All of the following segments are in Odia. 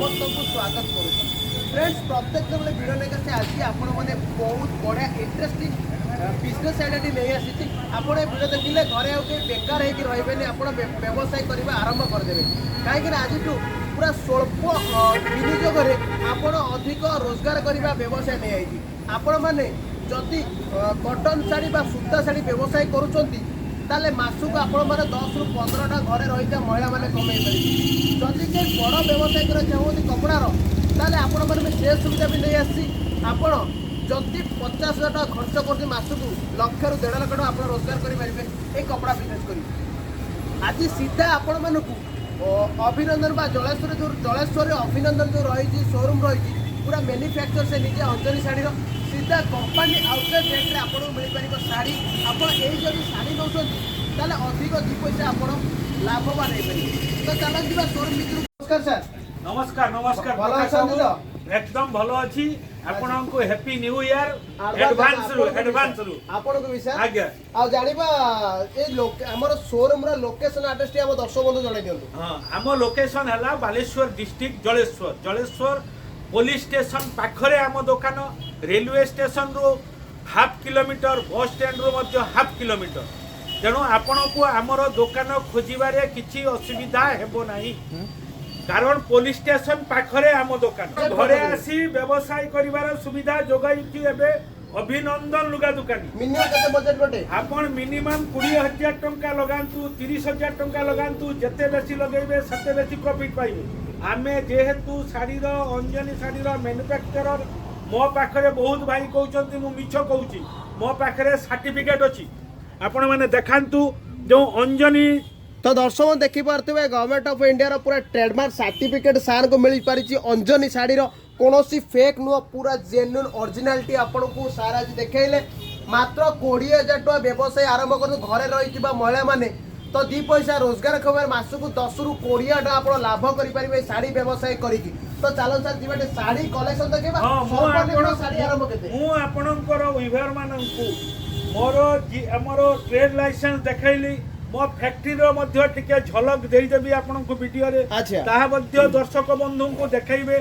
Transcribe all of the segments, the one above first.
ସମସ୍ତଙ୍କୁ ସ୍ୱାଗତ କରୁଛି। ଫ୍ରେଣ୍ଡସ୍, ପ୍ରତ୍ୟେକ ଦିନ ଭିଡ଼ିଓ ନେଇକି ଆସେ। ଆଜି ଆପଣମାନେ ବହୁତ ବଢ଼ିଆ ଇଣ୍ଟରେଷ୍ଟିଂ ବିଜନେସ୍ ଆଇଡ଼ିଆଟି ନେଇ ଆସିଛି। ଆପଣ ଏ ଭିଡ଼ିଓ ଦେଖିଲେ ଘରେ ଆଉ କେହି ବେକାର ହେଇକି ରହିବେନି, ଆପଣ ବ୍ୟବସାୟ କରିବା ଆରମ୍ଭ କରିଦେବେ। କାହିଁକିନା ଆଜିଠୁ ପୁରା ସ୍ୱଳ୍ପ ବିନିଯୋଗରେ ଆପଣ ଅଧିକ ରୋଜଗାର କରିବା ବ୍ୟବସାୟ ନେଇଆଇଛି। ଆପଣମାନେ ଯଦି କଟନ୍ ଶାଢ଼ୀ ବା ସୂତା ଶାଢ଼ୀ ବ୍ୟବସାୟ କରୁଛନ୍ତି, ତାହେଲେ ମାସକୁ ଆପଣମାନେ 10ରୁ 15ଟା ଘରେ ରହିଥିବା ମହିଳାମାନେ କମେଇ ପାରିବେ। ଯଦି କେହି ବଡ଼ ବ୍ୟବସାୟ କରିବାକୁ ଚାହୁଁଛନ୍ତି କପଡ଼ାର, ତାହେଲେ ଆପଣମାନେ ବି ସେ ସୁବିଧା ବି ନେଇ ଆସିଛି। ଆପଣ ଯଦି 50,000 ଟଙ୍କା ଖର୍ଚ୍ଚ କରୁଛନ୍ତି, ମାସକୁ ଲକ୍ଷରୁ 1.5 ଲକ୍ଷ ଟଙ୍କା ଆପଣ ରୋଜଗାର କରିପାରିବେ ଏଇ କପଡ଼ା ବିଜନେସ୍ କରି। ଆଜି ସିଧା ଆପଣମାନଙ୍କୁ ଅଭିନନ୍ଦନ ବା ଜଳେଶ୍ୱର, ଯେଉଁ ଜଳେଶ୍ୱରରେ ଅଭିନନ୍ଦନ ଯେଉଁ ରହିଛି, ସୋରୁମ୍ ରହିଛି, ପୁରା ମ୍ୟାନୁଫ୍ୟାକ୍ଚର ସେ ନିଜେ ଅଞ୍ଜନୀ ଶାଢ଼ୀର, ସିଧା କମ୍ପାନୀ ଆଉଟଲେଟ୍ ରେଟ୍ରେ ଆପଣଙ୍କୁ ମିଳିପାରିବ ଶାଢ଼ୀ। ଆପଣ ଏଇ ଯଦି ଶାଢ଼ୀ ନେଉଛନ୍ତି, ତାହେଲେ ଅଧିକ 2 ପଇସା ଆପଣ ଲାଭବାନ ହେଇପାରିବେ। ତ ଚାଲନ୍ତୁ ଯିବା ସୋରୁମ୍ ଭିତରକୁ। ନମସ୍କାର ସାର୍। ନମସ୍କାର, ନମସ୍କାର। ଭଲ ପ୍ରକାଶ ଅଛନ୍ତି ବାବୁ। ତ? ଏକଦମ ଭଲ ଅଛି। ଆପଣଙ୍କୁ ହ୍ୟାପି ନ୍ୟୁ ଇୟର ଆଡଭାନ୍ସ ରୁ, ଆଡଭାନ୍ସ ରୁ। ଆପଣଙ୍କୁ ବି ସାର୍। ଆଜ୍ଞା। ଆଉ ଜାଣିବା ଏଇ ଆମର ସୋରୁମ୍ର ଲୋକେସନ, ଆଡ୍ରେସଟି ଆମ ଦର୍ଶକ ବନ୍ଧୁ ଜଣାଇ ଦିଅନ୍ତୁ। ହଁ, ଆମ ଲୋକେସନ ହେଲା Baleswar district Jaleswar. Jaleswar police station ପାଖରେ ଆମ ଦୋକାନ। ରେଲୱେ ଷ୍ଟେସନରୁ ହାଫ୍ କିଲୋମିଟର, ବସ୍ ଷ୍ଟାଣ୍ଡରୁ ମଧ୍ୟ ହାଫ୍ କିଲୋମିଟର। ତେଣୁ ଆପଣଙ୍କୁ ଆମର ଦୋକାନ ଖୋଜିବାରେ କିଛି ଅସୁବିଧା ହେବ ନାହିଁ, କାରଣ ପୋଲିସ ଷ୍ଟେସନ ପାଖରେ ଆମ ଦୋକାନ। ଘରେ ଆସି ବ୍ୟବସାୟ କରିବାର ସୁବିଧା ଯୋଗାଇଛି ଏବେ ଅଭିନନ୍ଦନ ଲୁଗା ଦୋକାନୀ। ମିନିମମ୍ କେତେ ବଜେଟ୍ ଗୋଟେ? ଆପଣ ମିନିମମ୍ 20,000 ଟଙ୍କା ଲଗାନ୍ତୁ, 30,000 ଟଙ୍କା ଲଗାନ୍ତୁ। ଯେତେ ବେଶୀ ଲଗେଇବେ, ସେତେ ବେଶୀ ପ୍ରଫିଟ୍ ପାଇବେ। ଆମେ ଯେହେତୁ ଶାଢ଼ୀର, ଅଞ୍ଜନୀ ଶାଢ଼ୀର ମ୍ୟାନୁଫ୍ୟାକ୍ଚରର, ମୋ ପାଖରେ ବହୁତ ଭାଇ କହୁଛନ୍ତି ମୁଁ ମିଛ କହୁଛି। ମୋ ପାଖରେ ସାର୍ଟିଫିକେଟ୍ ଅଛି, ଆପଣମାନେ ଦେଖାନ୍ତୁ ଯେଉଁ ଅଞ୍ଜନୀ। ତ ଦର୍ଶକ, ଦେଖିପାରୁଥିବେ, ଗଭର୍ଣ୍ଣମେଣ୍ଟ ଅଫ୍ ଇଣ୍ଡିଆର ପୁରା ଟ୍ରେଡମାର୍କ ସାର୍ଟିଫିକେଟ୍ ସାର୍ଙ୍କୁ ମିଳିପାରିଛି। ଅଞ୍ଜନୀ ଶାଢ଼ୀର କୌଣସି ଫେକ୍ ନୁହଁ, ପୁରା ଜେନ୍ୟୁନ୍ ଅରିଜିନାଲିଟି ଆପଣଙ୍କୁ ସାର୍ ଆଜି ଦେଖେଇଲେ। ମାତ୍ର 20,000 ଟଙ୍କା ବ୍ୟବସାୟ ଆରମ୍ଭ କରନ୍ତୁ। ଘରେ ରହିଥିବା ମହିଳାମାନେ ତ 2 ପଇସା ରୋଜଗାର ଖବର, ମାସକୁ 10ରୁ 20 ଟଙ୍କା ଆପଣ ଲାଭ କରିପାରିବେ ଏଇ ଶାଢ଼ୀ ବ୍ୟବସାୟ କରିକି। ତ ଚାଲନ୍ତୁ ସାର୍, ଯିବା ଟିକେ ଶାଢ଼ୀ କଲେକ୍ସନ ଦେଖେଇବା। ହଁ, ମୁଁ ସର୍ବନିମ୍ନ ଆପଣ ଶାଢ଼ୀ ଆରମ୍ଭ କେତେ? ମୁଁ ଆପଣଙ୍କର ୱିଭର ମାନଙ୍କୁ ମୋର ଆମର ଟ୍ରେଡ୍ ଲାଇସେନ୍ସ ଦେଖେଇଲି। ମୋ ଫ୍ୟାକ୍ଟ୍ରିର ମଧ୍ୟ ଟିକେ ଝଲକ ଦେଇଦେବି ଆପଣଙ୍କୁ ଭିଡ଼ିଓରେ। ତାହା ମଧ୍ୟ ଦର୍ଶକ ବନ୍ଧୁଙ୍କୁ ଦେଖେଇବେ।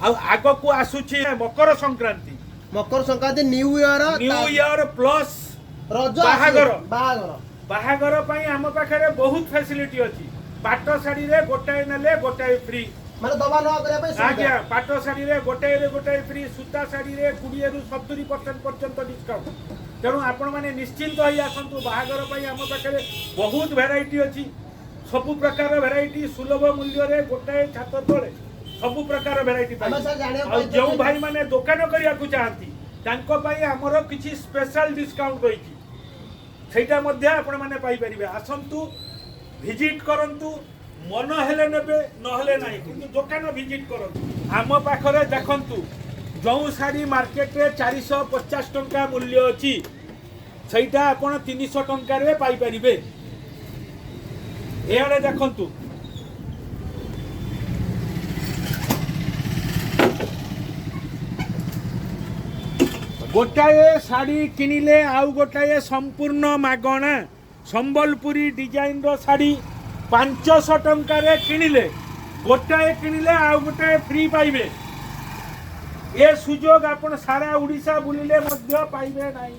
ଆଉ ଆଗକୁ ଆସୁଛି Makar Sankranti. Makar Sankranti, new year. New year plus Raja, ବାହାଘର। ବାହାଘର। ବାହାଘର ପାଇଁ ଆମ ପାଖରେ ବହୁତ ଫ୍ୟାସିଲିଟି ଅଛି। ପାଟ ଶାଢ଼ୀରେ ଗୋଟାଏ ନେଲେ ଗୋଟାଏ ଫ୍ରି। ମାନେ ଦବା ନବା କରିବା ପାଇଁ ସୁବିଧା। ଆଜ୍ଞା, ପାଟ ଶାଢ଼ୀରେ ଗୋଟାଏରେ ଗୋଟାଏ ଫ୍ରି, ସୂତା ଶାଢ଼ୀରେ 20ରୁ 70% ପର୍ଯ୍ୟନ୍ତ ଡିସକାଉଣ୍ଟ। ତେଣୁ ଆପଣମାନେ ନିଶ୍ଚିନ୍ତ ହେଇ ଆସନ୍ତୁ। ବାହାଘର ପାଇଁ ଆମ ପାଖରେ ବହୁତ ଭେରାଇଟି ଅଛି। ସବୁ ପ୍ରକାର ଭେରାଇଟି ସୁଲଭ ମୂଲ୍ୟରେ, ଗୋଟାଏ ଛାତ ତଳେ ସବୁ ପ୍ରକାର ଭେରାଇଟି ଆମେ ସାର୍ ଜାଣିବାକୁ ଆଉ ପାଇଛୁ ଯେଉଁ ଭାଇମାନେ ଦୋକାନ କରିବାକୁ ଚାହାନ୍ତି, ତାଙ୍କ ପାଇଁ ଆମର କିଛି ସ୍ପେଶାଲ ଡିସକାଉଣ୍ଟ ରହିଛି। ସେଇଟା ମଧ୍ୟ ଆପଣମାନେ ପାଇପାରିବେ। ଆସନ୍ତୁ, ଭିଜିଟ୍ କରନ୍ତୁ। ମନ ହେଲେ ନେବେ, ନହେଲେ ନାହିଁ, କିନ୍ତୁ ଦୋକାନ ଭିଜିଟ୍ କରନ୍ତୁ। ଆମ ପାଖରେ ଦେଖନ୍ତୁ, ଯେଉଁ ଶାଢ଼ୀ ମାର୍କେଟରେ 450 ଟଙ୍କା ମୂଲ୍ୟ ଅଛି, ସେଇଟା ଆପଣ 300 ଟଙ୍କାରେ ପାଇପାରିବେ। ଏଆଡ଼େ ଦେଖନ୍ତୁ, ଗୋଟାଏ ଶାଢ଼ୀ କିଣିଲେ ଆଉ ଗୋଟାଏ ସମ୍ପୂର୍ଣ୍ଣ ମାଗଣା। ସମ୍ବଲପୁରୀ ଡିଜାଇନର ଶାଢ଼ୀ 500 ଟଙ୍କାରେ କିଣିଲେ, ଗୋଟାଏ କିଣିଲେ ଆଉ ଗୋଟାଏ ଫ୍ରି ପାଇବେ। ଏ ସୁଯୋଗ ଆପଣ ସାରା ଓଡ଼ିଶା ବୁଲିଲେ ମଧ୍ୟ ପାଇବେ ନାହିଁ।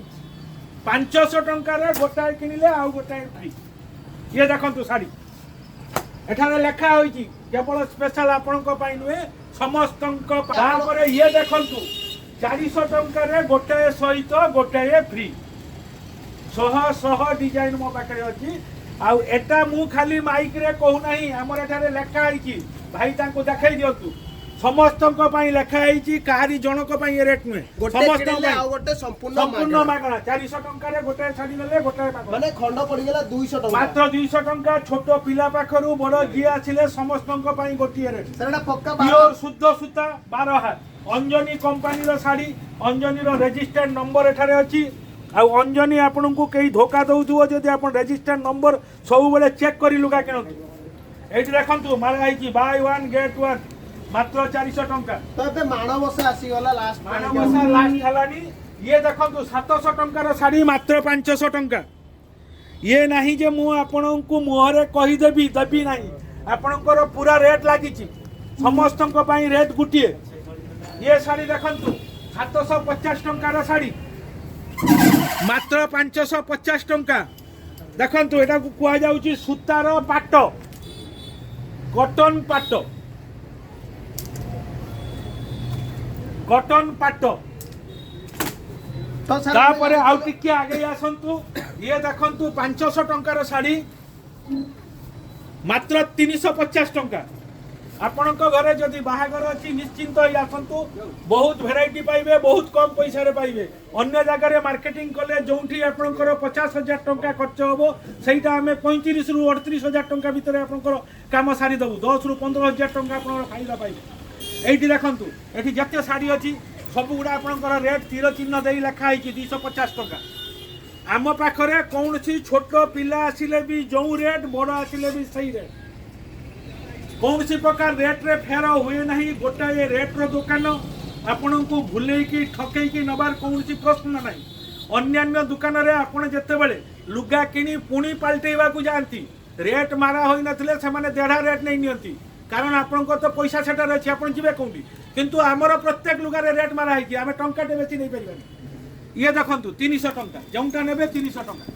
500 ଟଙ୍କାରେ ଗୋଟାଏ କିଣିଲେ ଆଉ ଗୋଟାଏ ଫ୍ରି। ଇଏ ଦେଖନ୍ତୁ ଶାଢ଼ୀ, ଏଠାରେ ଲେଖା ହୋଇଛି କେବଳ ସ୍ପେଶାଲ ଆପଣଙ୍କ ପାଇଁ ନୁହେଁ, ସମସ୍ତଙ୍କ ପାଇଁ। ତାପରେ ଇଏ ଦେଖନ୍ତୁ, 400 ଟଙ୍କାରେ ଗୋଟାଏ ସହିତ ଗୋଟାଏ ଫ୍ରି। ଶହ ଶହ ଡିଜାଇନ ମୋ ପାଖରେ ଅଛି। ଆଉ ଏଟା ମୁଁ ଖାଲି ମାଇକରେ କହୁନାହିଁ, ଆମର ଏଠାରେ ଲେଖା ହେଇଛି। ଭାଇ, ତାଙ୍କୁ ଦେଖେଇ ଦିଅନ୍ତୁ। ସମସ୍ତଙ୍କ ପାଇଁ ଲେଖା ହେଇଛି, କାହାରି ଜଣକ ପାଇଁ ଏ ରେଟ୍ ନୁହେଁ। ଗୋଟେ ସମସ୍ତଙ୍କ କିଣିଲେ ପାଇଁ ଆଉ ଗୋଟେ ସମ୍ପୂର୍ଣ୍ଣ ସମ୍ପୂର୍ଣ୍ଣ ମାଗଣା। ମାଗଣା। 400 ଟଙ୍କାରେ ଗୋଟାଏ ଶାଢ଼ୀ ନେଲେ ଗୋଟାଏ ମାଗଣା। ମାନେ ଖଣ୍ଡ ପଡିଗଲା 200 ଟଙ୍କା। ମାତ୍ର 200 ଟଙ୍କା। ଛୋଟ ପିଲା ପାଖରୁ ବଡ ଯିଏ ଆସିଲେ, ସମସ୍ତଙ୍କ ପାଇଁ ଗୋଟିଏ ରେଟ୍। ସାର୍, ଏଟା ପକ୍କା ପିଓର ଶୁଦ୍ଧ ସୂତା, 12 ହାତ, ଅଞ୍ଜନୀ କମ୍ପାନୀର ଶାଢ଼ୀ। ଅଞ୍ଜନୀର ରେଜିଷ୍ଟର୍ଡ ନମ୍ବର ଏଠାରେ ଅଛି। ଆଉ ଅଞ୍ଜନୀ ଆପଣଙ୍କୁ କେହି ଧୋକା ଦେଉଥିବ ଯଦି, ଆପଣ ରେଜିଷ୍ଟର୍ଡ ନମ୍ବର ସବୁବେଳେ ଚେକ୍ କରି ଲୁଗା କିଣନ୍ତୁ। ଏଇଠି ଦେଖନ୍ତୁ, ମାରା ହେଇଛି ବାଇ ୱାନ୍ ଗେଟ୍ ୱାନ୍, ମାତ୍ର 400 ଟଙ୍କା। ତ ଏବେ ମାଣବସା ଆସିଗଲା ଲାଷ୍ଟ। ମାଣବସା ଲାଷ୍ଟ ହେଲାନି। ଇଏ ଦେଖନ୍ତୁ, 700 ଟଙ୍କାର ଶାଢ଼ୀ ମାତ୍ର 500 ଟଙ୍କା। ଇଏ ନାହିଁ ଯେ ମୁଁ ଆପଣଙ୍କୁ ମୁହଁରେ କହିଦେବି, ଦେବି ନାହିଁ। ଆପଣଙ୍କର ପୁରା ରେଟ୍ ଲାଗିଛି। ସମସ୍ତଙ୍କ ପାଇଁ ରେଟ୍ ଗୋଟିଏ। ଇଏ ଶାଢ଼ୀ ଦେଖନ୍ତୁ, 750 ଟଙ୍କାର ଶାଢ଼ୀ ମାତ୍ର 550 ଟଙ୍କା। ଦେଖନ୍ତୁ, ଏଟାକୁ କୁହାଯାଉଛି ସୂତାର ପାଟ, କଟନ ପାଟ, କଟନ ପାଟ। ତ ସାର୍, ତାପରେ ଆଉ ଟିକେ ଆଗେଇ ଆସନ୍ତୁ। ଇଏ ଦେଖନ୍ତୁ, 500 ଟଙ୍କାର ଶାଢ଼ୀ ମାତ୍ର 350 ଟଙ୍କା। ଆପଣଙ୍କ ଘରେ ଯଦି ବାହାଘର ଅଛି, ନିଶ୍ଚିନ୍ତ ହେଇ ଆସନ୍ତୁ। ବହୁତ ଭେରାଇଟି ପାଇବେ, ବହୁତ କମ ପଇସାରେ ପାଇବେ। ଅନ୍ୟ ଜାଗାରେ ମାର୍କେଟିଂ କଲେ ଯେଉଁଠି ଆପଣଙ୍କର 50,000 ଟଙ୍କା ଖର୍ଚ୍ଚ ହେବ, ସେଇଟା ଆମେ 35ରୁ 38 ହଜାର ଟଙ୍କା ଭିତରେ ଆପଣଙ୍କର କାମ ସାରିଦେବୁ। 10ରୁ 15 ହଜାର ଟଙ୍କା ଆପଣଙ୍କର ଫାଇଦା ପାଇବେ। ଏଇଠି ଦେଖନ୍ତୁ, ଏଠି ଯେତେ ଶାଢ଼ୀ ଅଛି ସବୁଗୁଡ଼ା ଆପଣଙ୍କର ରେଟ୍ ତୀର ଚିହ୍ନ ଦେଇ ଲେଖା ହେଇଛି 250 ଟଙ୍କା। ଆମ ପାଖରେ କୌଣସି ଛୋଟ ପିଲା ଆସିଲେ ବି ଯେଉଁ ରେଟ୍, ବଡ଼ ଆସିଲେ ବି ସେଇ ରେଟ୍। କୌଣସି ପ୍ରକାର ରେଟ୍ରେ ଫେର ହୁଏ ନାହିଁ। ଗୋଟାଏ ରେଟ୍ର ଦୋକାନ, ଆପଣଙ୍କୁ ଭୁଲେଇକି ଠକେଇକି ନେବାର କୌଣସି ପ୍ରଶ୍ନ ନାହିଁ। ଅନ୍ୟାନ୍ୟ ଦୋକାନରେ ଆପଣ ଯେତେବେଳେ ଲୁଗା କିଣି ପୁଣି ପାଲଟେଇବାକୁ ଯାଆନ୍ତି, ରେଟ୍ ମାରା ହୋଇନଥିଲେ ସେମାନେ ଦେଢ଼ା ରେଟ୍ ନେଇ ନିଅନ୍ତି। କାରଣ ଆପଣଙ୍କର ତ ପଇସା ସେଠାରେ ଅଛି, ଆପଣ ଯିବେ କେଉଁଠି? କିନ୍ତୁ ଆମର ପ୍ରତ୍ୟେକ ଲୁଗାରେ ରେଟ୍ ମାରା ହେଇଛି, ଆମେ ଟଙ୍କାଟେ ବେଶୀ ନେଇପାରିବାନି। ଇଏ ଦେଖନ୍ତୁ, 300 ଟଙ୍କା। ଯେଉଁଟା ନେବେ 300 ଟଙ୍କା।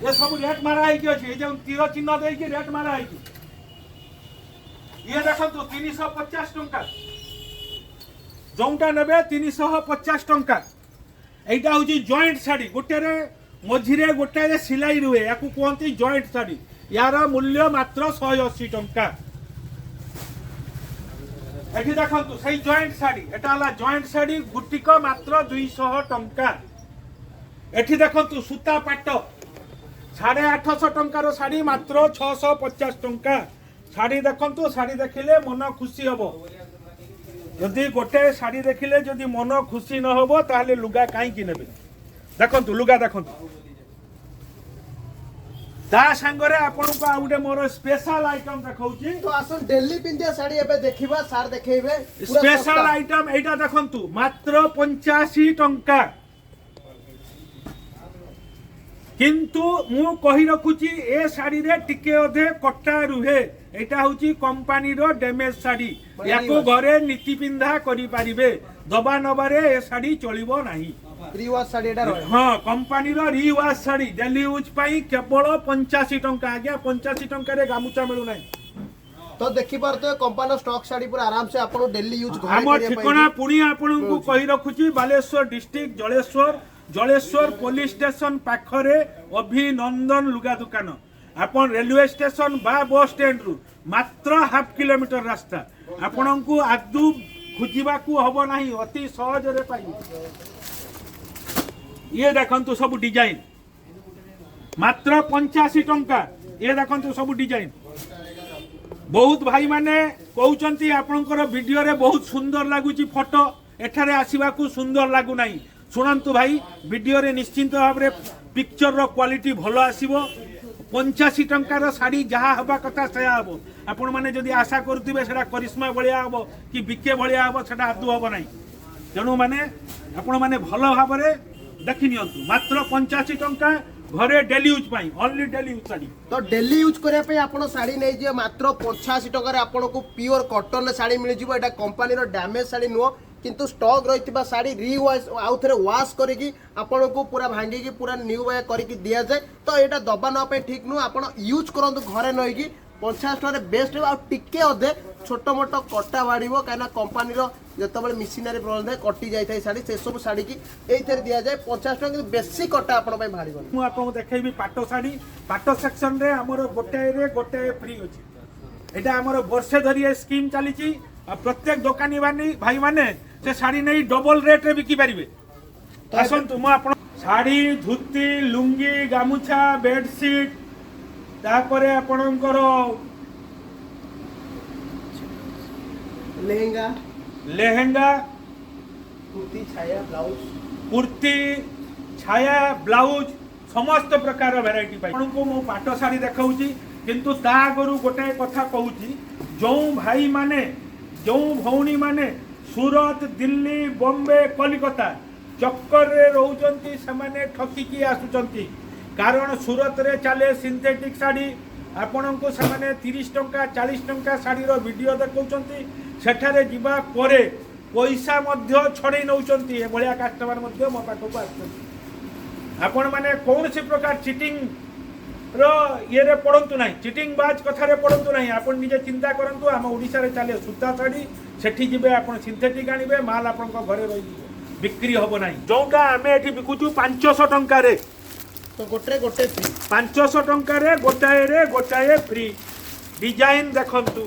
ଏ ସବୁ ରେଟ୍ ମାରା ହେଇକି ଅଛି। ଏଇ ଯେଉଁ ତୀର ଚିହ୍ନ ଦେଇକି ରେଟ୍ ମାରା ହେଇକି। ଇଏ ଦେଖନ୍ତୁ, 350 ଟଙ୍କା। ଯେଉଁଟା ନେବେ 350 ଟଙ୍କା। ଏଇଟା ହେଉଛି ଜଏଣ୍ଟ ଶାଢ଼ୀ। ଗୋଟେରେ ମଝିରେ ଗୋଟାଏ ସିଲାଇ ରୁହେ, ୟାକୁ କୁହନ୍ତି ଜଏଣ୍ଟ ଶାଢ଼ୀ। ୟାର ମୂଲ୍ୟ ମାତ୍ର 180 ଟଙ୍କା। ଏଠି ଦେଖନ୍ତୁ, ସେଇ ଜଏଣ୍ଟ ଶାଢ଼ୀ। ଏଟା ହେଲା ଜଏଣ୍ଟ ଶାଢ଼ୀ, ଗୁଟିକ ମାତ୍ର 200 ଟଙ୍କା। ଏଠି ଦେଖନ୍ତୁ, ସୂତା ପାଟ 850 ଟଙ୍କାର ଶାଢ଼ୀ ମାତ୍ର 650 ଟଙ୍କା। ଶାଢ଼ୀ ଦେଖନ୍ତୁ, ଶାଢ଼ୀ ଦେଖିଲେ ମନ ଖୁସି ହବ। ଯଦି ଗୋଟେ ଶାଢ଼ୀ ଦେଖିଲେ ଯଦି ମନ ଖୁସି ନ ହବ, ତାହେଲେ ଲୁଗା କାହିଁକି ନେବେ? ଦେଖନ୍ତୁ, ଲୁଗା ଦେଖନ୍ତୁ। ତା ସାଙ୍ଗରେ ଆପଣଙ୍କୁ ଆଉ ଗୋଟେ ମୋର ସ୍ପେଶାଲ ଆଇଟମ ଦେଖାଉଛି। ତ ଆସନ୍ତୁ, ଡେଲି ପିନ୍ଧିବା ଶାଢୀ ଏବେ ଦେଖିବା, ସାର୍ ଦେଖେଇବେ ପୁରା ସ୍ପେଶାଲ ଶସ୍ତା। ଆଇଟମ ଏଇଟା ଦେଖନ୍ତୁ, ମାତ୍ର 85 ଟଙ୍କା। କିନ୍ତୁ ମୁଁ କହି ରଖୁଛି, ଏ ଶାଢ଼ୀରେ ଟିକେ ଅଧେ କଟା ରୁହେ। ଏଇଟା ହଉଛି କମ୍ପାନୀର ଡ୍ୟାମେଜ ଶାଢ଼ୀ। ୟାକୁ ଘରେ ନୀତି ପିନ୍ଧା କରିପାରିବେ, ଦବା ନବାରେ ଏ ଶାଢ଼ୀ ଚଳିବ ନାହିଁ। ରିୱାଶ ଶାଢୀ ଏଟା ରହିବ। ହଁ, କମ୍ପାନୀର ରିୱାଶ ଶାଢ଼ୀ, ଡେଲି ୟୁଜ୍ ପାଇଁ କେବଳ 85 ଟଙ୍କା। ଆଜ୍ଞା, 85 ଟଙ୍କାରେ ଗାମୁଛା ମିଳୁନାହିଁ। ତ ଦେଖିପାରୁଥିବେ, କମ୍ପାନୀର ଷ୍ଟକ୍ ଶାଢୀ ପୁରା ଆରାମସେ ଆପଣ ଡେଲି ୟୁଜ୍ ଘରେ ଆମ କରିବା ଠିକଣା ପାଇଁ। ପୁଣି ଆପଣଙ୍କୁ କହି ରଖୁଛି, Baleswar district Jaleswar, Jaleswar police station ପାଖରେ ଅଭିନନ୍ଦନ ଲୁଗା ଦୋକାନ। ଆପଣ ରେଲୱେ ଷ୍ଟେସନ ବା ବସ୍ ଷ୍ଟାଣ୍ଡରୁ ମାତ୍ର ହାଫ କିଲୋମିଟର ରାସ୍ତା। ଆପଣଙ୍କୁ ଆଦୌ ଖୋଜିବାକୁ ହବ ନାହିଁ, ଅତି ସହଜରେ ପାଇବେ। ଇଏ ଦେଖନ୍ତୁ ସବୁ ଡିଜାଇନ, ମାତ୍ର 85 ଟଙ୍କା। ଇଏ ଦେଖନ୍ତୁ ସବୁ ଡିଜାଇନ। ବହୁତ ଭାଇମାନେ କହୁଛନ୍ତି, ଆପଣଙ୍କର ଭିଡ଼ିଓରେ ବହୁତ ସୁନ୍ଦର ଲାଗୁଛି ଫଟୋ, ଏଠାରେ ଆସିବାକୁ ସୁନ୍ଦର ଲାଗୁନାହିଁ। ଶୁଣନ୍ତୁ ଭାଇ, ଭିଡ଼ିଓରେ ନିଶ୍ଚିନ୍ତ ଭାବରେ ପିକ୍ଚରର କ୍ୱାଲିଟି ଭଲ ଆସିବ। 85 ଟଙ୍କାର ଶାଢ଼ୀ ଯାହା ହେବା କଥା ସେୟା ହେବ। ଆପଣମାନେ ଯଦି ଆଶା କରୁଥିବେ ସେଟା କରିସ୍ମା ଭଳିଆ ହେବ କି ବିକେ ଭଳିଆ ହେବ, ସେଟା ଆଦୌ ହେବ ନାହିଁ। ତେଣୁ ମାନେ ଆପଣମାନେ ଭଲ ଭାବରେ ଦେଖି ନିଅନ୍ତୁ। ମାତ୍ର 85 ଟଙ୍କା, ଘରେ ଡେଲି ୟୁଜ୍ ପାଇଁ, ଅନଲି ଡେଲି ୟୁଜ୍ ଶାଢ଼ୀ। ତ ଡେଲି ୟୁଜ୍ କରିବା ପାଇଁ ଆପଣ ଶାଢୀ ନେଇଯିବେ ମାତ୍ର 85 ଟଙ୍କାରେ। ଆପଣଙ୍କୁ ପିଓର କଟନ ଶାଢୀ ମିଳିଯିବ। ଏଇଟା କମ୍ପାନୀର ଡ୍ୟାମେଜ ଶାଢୀ ନୁହଁ, କିନ୍ତୁ ଷ୍ଟକ୍ ରହିଥିବା ଶାଢୀ ରିୱାଶ, ଆଉ ଥରେ ୱାଶ କରିକି ଆପଣଙ୍କୁ ପୁରା ଭାଙ୍ଗିକି ପୁରା ନ୍ୟୁ we କରିକି ଦିଆଯାଏ। ତ ଏଇଟା ଦବା ନେବା ପାଇଁ ଠିକ୍ ନୁହଁ। ଆପଣ ୟୁଜ୍ କରନ୍ତୁ ଘରେ ନେଇକି, 85 ଟଙ୍କାରେ ବେଷ୍ଟ ହେବ। ଆଉ ଟିକେ ଅଧେ ଛୋଟ ମୋଟ କଟା ବାହାରିବ, କାହିଁକିନା କମ୍ପାନୀର ଯେତେବେଳେ ମେସିନାରୀ ପ୍ରୋବ୍ଲେମ୍ ଥାଏ, କଟି ଯାଇଥାଏ ଶାଢ଼ୀ। ସେସବୁ ଶାଢ଼ୀକି ଏଇଥିରେ ଦିଆଯାଏ 85 ଟଙ୍କା, କିନ୍ତୁ ବେଶୀ କଟା ଆପଣଙ୍କ ପାଇଁ ବାହାରିବନି। ମୁଁ ଆପଣଙ୍କୁ ଦେଖେଇବି ପାଟ ଶାଢ଼ୀ। ପାଟ ସେକ୍ସନରେ ଆମର ଗୋଟାଏରେ ଗୋଟାଏ ଫ୍ରି ଅଛି। ଏଇଟା ଆମର ବର୍ଷେ ଧରି ଏ ସ୍କିମ୍ ଚାଲିଛି। ଆଉ ପ୍ରତ୍ୟେକ ଦୋକାନୀ ମାନେ, ଭାଇମାନେ ସେ ଶାଢ଼ୀ ନେଇ ଡବଲ ରେଟ୍ରେ ବିକି ପାରିବେ। ଆସନ୍ତୁ, ମୁଁ ଆପଣ ଶାଢ଼ୀ, ଧୋତି, ଲୁଙ୍ଗି, ଗାମୁଛା, ବେଡସିଟ୍, ତାପରେ ଆପଣଙ୍କର ଲେହେଙ୍ଗା, ଲେହେଙ୍ଗା, କୁର୍ତ୍ତି, ଛାୟା, ବ୍ଲାଉଜ, କୁର୍ତ୍ତି, ଛାୟା, ବ୍ଲାଉଜ, ସମସ୍ତ ପ୍ରକାର ଭେରାଇଟି ପାଇ ଆପଣଙ୍କୁ ମୁଁ ପାଟ ଶାଢ଼ୀ ଦେଖାଉଛି। କିନ୍ତୁ ତା ଆଗରୁ ଗୋଟାଏ କଥା କହୁଛି, ଯେଉଁ ଭାଇମାନେ, ଯେଉଁ ଭଉଣୀମାନେ ସୁରତ, ଦିଲ୍ଲୀ, ବମ୍ବେ, କଲିକତା ଚକ୍କରରେ ରହୁଛନ୍ତି, ସେମାନେ ଠକିକି ଆସୁଛନ୍ତି। କାରଣ ସୁରତରେ ଚାଲେ ସିନ୍ଥେଟିକ୍ ଶାଢ଼ୀ, ଆପଣଙ୍କୁ ସେମାନେ 30 ଟଙ୍କା, 40 ଟଙ୍କା ଶାଢ଼ୀର ଭିଡ଼ିଓ ଦେଖାଉଛନ୍ତି। ସେଠାରେ ଯିବା ପରେ ପଇସା ମଧ୍ୟ ଛଡ଼େଇ ନେଉଛନ୍ତି। ଏଭଳିଆ କାଷ୍ଟମର ମଧ୍ୟ ମୋ ପାଖକୁ ଆସୁଛନ୍ତି। ଆପଣମାନେ କୌଣସି ପ୍ରକାର ଚିଟିଂ ର ଇଏରେ ପଡ଼ନ୍ତୁ ନାହିଁ, ଚିଟିଂ ବାଜ କଥାରେ ପଡ଼ନ୍ତୁ ନାହିଁ। ଆପଣ ନିଜେ ଚିନ୍ତା କରନ୍ତୁ। ଆମ ଓଡ଼ିଶାରେ ଚାଲେ ସୂତା ଶାଢ଼ୀ, ସେଠି ଯିବେ ଆପଣ ସିନ୍ଥେଟିକ୍ ଆଣିବେ, ମାଲ ଆପଣଙ୍କ ଘରେ ରହିଯିବ, ବିକ୍ରି ହେବ ନାହିଁ। ଯୋଉଟା ଆମେ ଏଠି ବିକୁଛୁ 500 ଟଙ୍କାରେ। ତ ଗୋଟେ ଗୋଟେ ଫ୍ରି। 500 ଟଙ୍କାରେ ଗୋଟାଏରେ ଗୋଟାଏ ଫ୍ରି। ଡିଜାଇନ ଦେଖନ୍ତୁ।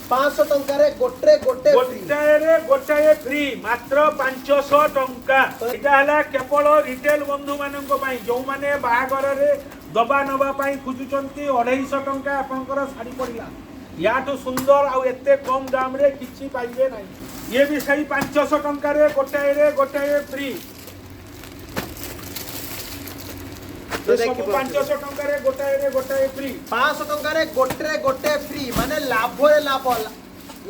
500 ଟଙ୍କାରେ ଗୋଟେ ଗୋଟେ ଫ୍ରି। ଗୋଟାଏରେ ଗୋଟାଏ ଫ୍ରି, ମାତ୍ର 500 ଟଙ୍କା। ଏଇଟା ହେଲା କେବଳ ରିଟେଲ ବନ୍ଧୁମାନଙ୍କ ପାଇଁ, ଯୋଉମାନେ ବାହାଘରରେ ଦବା ନବା ପାଇଁ ଖୋଜୁଛନ୍ତି। 250 ଟଙ୍କା ଆପଣଙ୍କର ଶାଢ଼ୀ ପଡ଼ିଲା। ୟାଠୁ ସୁନ୍ଦର ଆଉ ଏତେ କମ୍ ଦାମରେ କିଛି ପାଇବେ ନାହିଁ। ଇଏ ବି ସେଇ 500 ଟଙ୍କାରେ ଗୋଟାଏରେ ଗୋଟାଏ ଫ୍ରି। ତ ସବୁ ଦେଖିପାରୁଥିବେ। 500 ଟଙ୍କାରେ ଗୋଟାଏରେ ଗୋଟାଏ ଫ୍ରି। 500 ଟଙ୍କାରେ ଗୋଟେ ଗୋଟେ ଫ୍ରି, ମାନେ ଲାଭରେ ଲାଭ,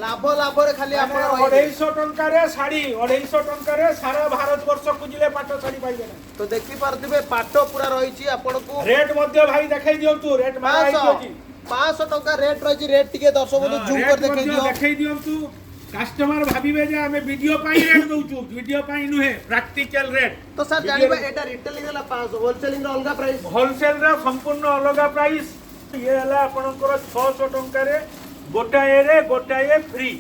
ଲାଭ ଲାଭରେ ଖାଲି ଆପଣ ରହିବେ। 250 ଟଙ୍କାରେ ଶାଢ଼ୀ, 250 ଟଙ୍କାରେ ସାରା ଭାରତ ବର୍ଷ ଖୋଜିଲେ ପାଟ ଶାଢ଼ୀ ପାଇବେ ନାହିଁ। ତ ଦେଖିପାରୁଥିବେ, ପାଟ ପୁରା ରହିଛି ଆପଣଙ୍କୁ। ରେଟ୍ ମଧ୍ୟ ଭାଇ ଦେଖେଇ ଦିଅନ୍ତୁ, ରେଟ୍ ମାରା 500 ହେଇକି ଅଛି। 500 ଟଙ୍କା ରେଟ୍ ରହିଛି। ରେଟ୍ ଟିକେ ଦର୍ଶକ ବନ୍ଧୁ ଜୁମ୍ ରେଟ୍ କରି ଦେଖେଇ ମଧ୍ୟ ଦିଅ। ଦେଖେଇ ଦିଅନ୍ତୁ। କାଷ୍ଟମର ଭାବିବେ ଯେ ଆମେ ଭିଡିଓ ପାଇଁ ରେଟ୍ ଦଉଛୁ। ଭିଡିଓ ପାଇଁ ନୁହେଁ, ପ୍ରାକ୍ଟିକାଲ ରେଟ୍। ତ ସାର୍, ଜାଣିବା ଏଇଟା ରିଟେଲିଂ ହେଲା 500, ହୋଲସେଲିଂ ର ଅଲଗା ପ୍ରାଇସ୍? ହୋଲସେଲ ର ସମ୍ପୂର୍ଣ୍ଣ ଅଲଗା ପ୍ରାଇସ୍। ଇଏ ହେଲା ଆପଣଙ୍କର 600 ଟଙ୍କାରେ ଗୋଟାଏରେ ଗୋଟାଏ ଫ୍ରି।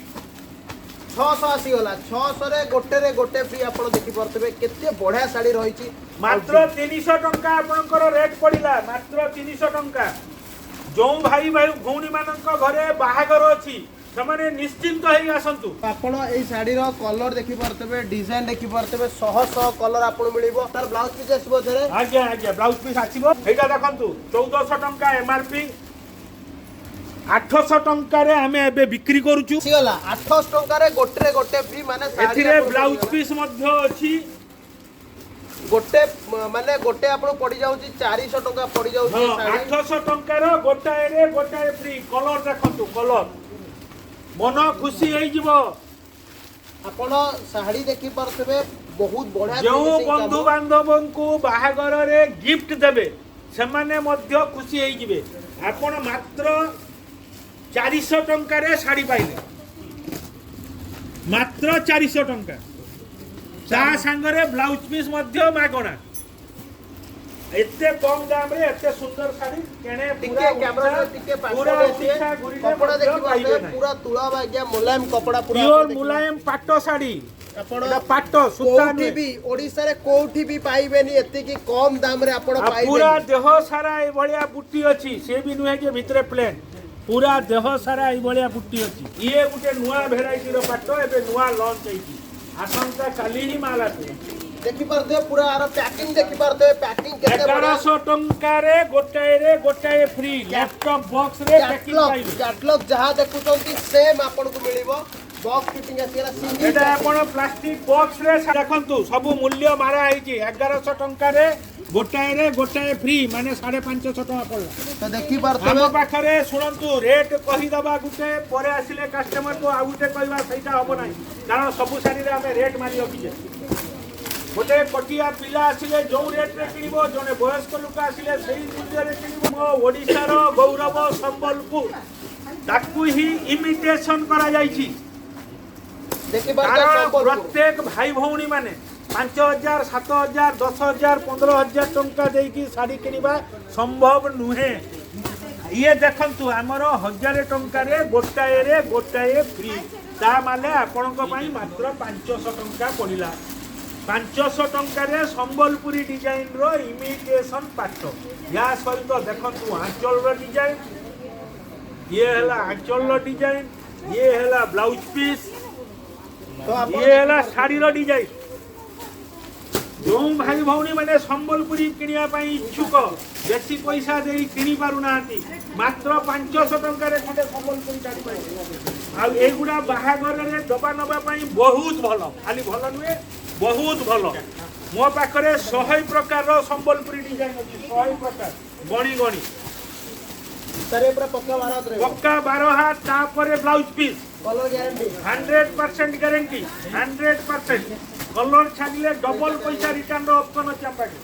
600 ଆସିଗଲା। 600ରେ ଗୋଟେରେ ଗୋଟେ ଫ୍ରି। ଆପଣ ଦେଖିପାରୁଥିବେ କେତେ ବଢିଆ ଶାଢୀ ରହିଛି। ମାତ୍ର 300 ଟଙ୍କା ଆପଣଙ୍କର ରେଟ୍ ପଡ଼ିଲା, ମାତ୍ର 300 ଟଙ୍କା। ଯୋଉ ଭାଇ ଭାଇ ଭଉଣୀ ମାନଙ୍କ ଘରେ ବାହାଘର ଅଛି, ସେମାନେ ନିଶ୍ଚିନ୍ତ ହେଇ ଆସନ୍ତୁ। ଆପଣ ଏଇ ଶାଢୀର କଲର ଦେଖିପାରୁଥିବେ, ଡିଜାଇନ ଦେଖିପାରୁଥିବେ, ଶହ ଶହ କଲର ଆପଣଙ୍କୁ ମିଳିବ। ତାର ବ୍ଲାଉଜ ପିସ୍ ଆସିବ ଏଥିରେ? ଆଜ୍ଞା, ବ୍ଲାଉଜ ପିସ୍ ଆସିବ। ଏଇଟା ଦେଖନ୍ତୁ, 1400 ଟଙ୍କା ଏମଆରପି, 800 ଟଙ୍କାରେ ଆମେ ଏବେ ବିକ୍ରି କରୁଛୁ। ଆସିଗଲା 800 ଟଙ୍କାରେ ଗୋଟେରେ ଗୋଟେ ଫ୍ରି, ମାନେ ଶାଢୀ ଏଥିରେ ଆପଣଙ୍କୁ ବ୍ଲାଉଜ ପଡ଼ିଗଲା। ପିସ୍ ମଧ୍ୟ ଅଛି। ଗୋଟେ ମାନେ ଗୋଟେ ଆପଣଙ୍କୁ ପଡିଯାଉଛି 400 ଟଙ୍କା ପଡିଯାଉଛି ଏ ଶାଢୀ। 800 ଟଙ୍କାର ଗୋଟାଏରେ ଗୋଟାଏ ଫ୍ରି। କଲର ଦେଖନ୍ତୁ, କଲର ମନ ଖୁସି ହେଇଯିବ। ଆପଣ ଶାଢୀ ଦେଖିପାରୁଥିବେ, ବହୁତ ବଢିଆ ଯେଉଁ finishing କାମ। ବନ୍ଧୁ ବାନ୍ଧବଙ୍କୁ ବାହାଘରରେ ଗିଫ୍ଟ ଦେବେ, ସେମାନେ ମଧ୍ୟ ଖୁସି ହେଇଯିବେ। ଆପଣ ମାତ୍ର 400 ଟଙ୍କାରେ ଶାଢ଼ୀ ପାଇଲେ, ମାତ୍ର 400 ଟଙ୍କା। ତା ସାଙ୍ଗରେ ବ୍ଲାଉଜ ପିସ୍ ମଧ୍ୟ ମାଗଣା। ଏତେ କମ ଦାମରେ ଏତେ ସୁନ୍ଦର ଶାଢ଼ୀ କେଣେ ଟିକେ କ୍ୟାମେରା ଟିକେ ପାଖ ପୁରା ଆସିବେ। ଓଡ଼ିଶା ଘୁରିଲେ କପଡା ମଧ୍ୟ ଦେଖିପାରୁଥିବେ। ପାଇବେ ନାହିଁ। ପୁରା ତୁଳା ବାଗିଆ ମୁଲାୟମ କପଡା ପୁରା ପିଓର ଆପଣ ଦେଖିବେ। ମୁଲାୟମ ପାଟ ଶାଢ଼ୀ। ଆପଣ ଏଇଟା ପାଟ ସୂତା କୋଉଠି ନୁହେଁ। ବି ଓଡିଶାରେ କୋଉଠି ବି ପାଇବେନି, ଏତିକି କମ ଦାମରେ ଆପଣ ଆଉ ପୁରା ପାଇବେନି। ଦେହ ସାରା ଏଇଭଳିଆ ବୁଟି ଅଛି। ସେ ବି ନୁହେଁ ଯେ ଭିତରେ ପ୍ଲେନ୍, ପୁରା ଦେହ ସାରା ଏଇଭଳିଆ ବୁଟି ଅଛି। ଇଏ ଗୋଟେ ନୂଆ ଭେରାଇଟିର ପାଟ, ଏବେ ନୂଆ ଲଞ୍ଚ ହେଇଛି। ଆସନ୍ତା କାଲି ହିଁ ମାଲ ଆସିବ। ଦେଖିପାରୁଥିବେ, ପୁରା ଆର ପ୍ୟାକିଂ ଦେଖିପାରୁଥିବେ, ପ୍ୟାକିଂ କେତେ ବଢିଆ। 1100 ଟଙ୍କାରେ ଗୋଟାଏରେ ଗୋଟାଏ ଫ୍ରି। ଲ୍ୟାପଟପ୍ ବକ୍ସରେ ପ୍ୟାକିଂ କ୍ୟାଟଲଗ ପାଇବେ। କ୍ୟାଟଲଗ ଯାହା ଦେଖୁଛନ୍ତି ସେମ୍ ଆପଣଙ୍କୁ ମିଳିବ। ବକ୍ସ ଫିଟିଂ ଆସିଗଲା, ସିଙ୍ଗଲ ଏଇଟା ଆପଣ ପ୍ଲାଷ୍ଟିକ ବକ୍ସରେ ଦେଖନ୍ତୁ, ସବୁ ମୂଲ୍ୟ ମାରା ହେଇଛି। 1100 ଟଙ୍କାରେ ଗୋଟାଏରେ ଗୋଟାଏ ଫ୍ରି, ମାନେ 550 ଟଙ୍କା ପଡ଼ିଲା। ତ ଦେଖିପାରୁଥିବେ। ଆମ ପାଖରେ ଶୁଣନ୍ତୁ, ରେଟ୍ କହିଦବା ଗୋଟେ, ପରେ ଆସିଲେ କଷ୍ଟମରକୁ ଆଉ ଗୋଟେ କହିବା, ସେଇଟା ହବ ନାହିଁ। କାରଣ ସବୁ ଶାଢ଼ୀରେ ଆମେ ରେଟ୍ ମାରି ରଖିଛେ। ଗୋଟେ କଟିଆ ପିଲା ଆସିଲେ ଯୋଉ ରେଟ୍ରେ କିଣିବ, ଜଣେ ବୟସ୍କ ଲୋକ ଆସିଲେ ସେଇ ମୂଲ୍ୟରେ କିଣିବ। ମୋ ଓଡ଼ିଶାର ଗୌରବ ସମ୍ବଲପୁର, ତାକୁ ହିଁ ଇମିଟେସନ କରାଯାଇଛି। ଦେଖିପାରୁଥିବେ। କାରଣ ସମ୍ବଲପୁର। ପ୍ରତ୍ୟେକ ଭାଇ ଭଉଣୀ ମାନେ 5000, 7000, 10,000, 15,000 ଟଙ୍କା ଦେଇକି ଶାଢ଼ୀ କିଣିବା ସମ୍ଭବ ନୁହେଁ। ଇଏ ଦେଖନ୍ତୁ, ଆମର 1000 ଟଙ୍କାରେ ଗୋଟାଏରେ ଗୋଟାଏ ଫ୍ରି। ତା ମାନେ ଆପଣଙ୍କ ପାଇଁ ମାତ୍ର 500 ଟଙ୍କା ପଡ଼ିଲା। 500 ଟଙ୍କାରେ ସମ୍ବଲପୁରୀ ଡିଜାଇନର ଇମିଟେସନ ପାଟ। ୟା ସହିତ ଦେଖନ୍ତୁ ଆଞ୍ଚଳର ଡିଜାଇନ। ଇଏ ହେଲା ଆଞ୍ଚଳର ଡିଜାଇନ, ଇଏ ହେଲା ବ୍ଲାଉଜ ପିସ୍, ତ ଆପଣ ଇଏ ହେଲା ଶାଢ଼ୀର ଡିଜାଇନ। ଯେଉଁ ଭାଇ ଭଉଣୀ ମାନେ ସମ୍ବଲପୁରୀ କିଣିବା ପାଇଁ ଇଚ୍ଛୁକ, ବେଶୀ ପଇସା ଦେଇ କିଣି ପାରୁନାହାନ୍ତି, ମାତ୍ର 500 ଟଙ୍କାରେ ଖଣ୍ଡେ ସମ୍ବଲପୁରୀ ଶାଢ଼ୀ ପାଇବେ। ଆଉ ଏଇଗୁଡ଼ା ବାହାଘରରେ ଦବା ନବା ପାଇଁ ବହୁତ ଭଲ, ଖାଲି ଭଲ ନୁହେଁ, ବହୁତ ଭଲ। ମୋ ପାଖରେ 100 ପ୍ରକାରର ସମ୍ବଲପୁରୀ ଡିଜାଇନ ଅଛି, 100 ପ୍ରକାର, ଗଣି ଗଣି। ସାର୍, ଏ ପୁରା ପକ୍କା 12 ହାତ ରହିବ? ପକ୍କା 12 ହାତ, ତାପରେ blouse piece. Colour guarantee? 100% guarantee, 100%। Colour ଛାଡ଼ିଲେ ଡବଲ ପଇସା ରିଟର୍ନର ଅପସନ୍ ଅଛି ଆମ ପାଖରେ।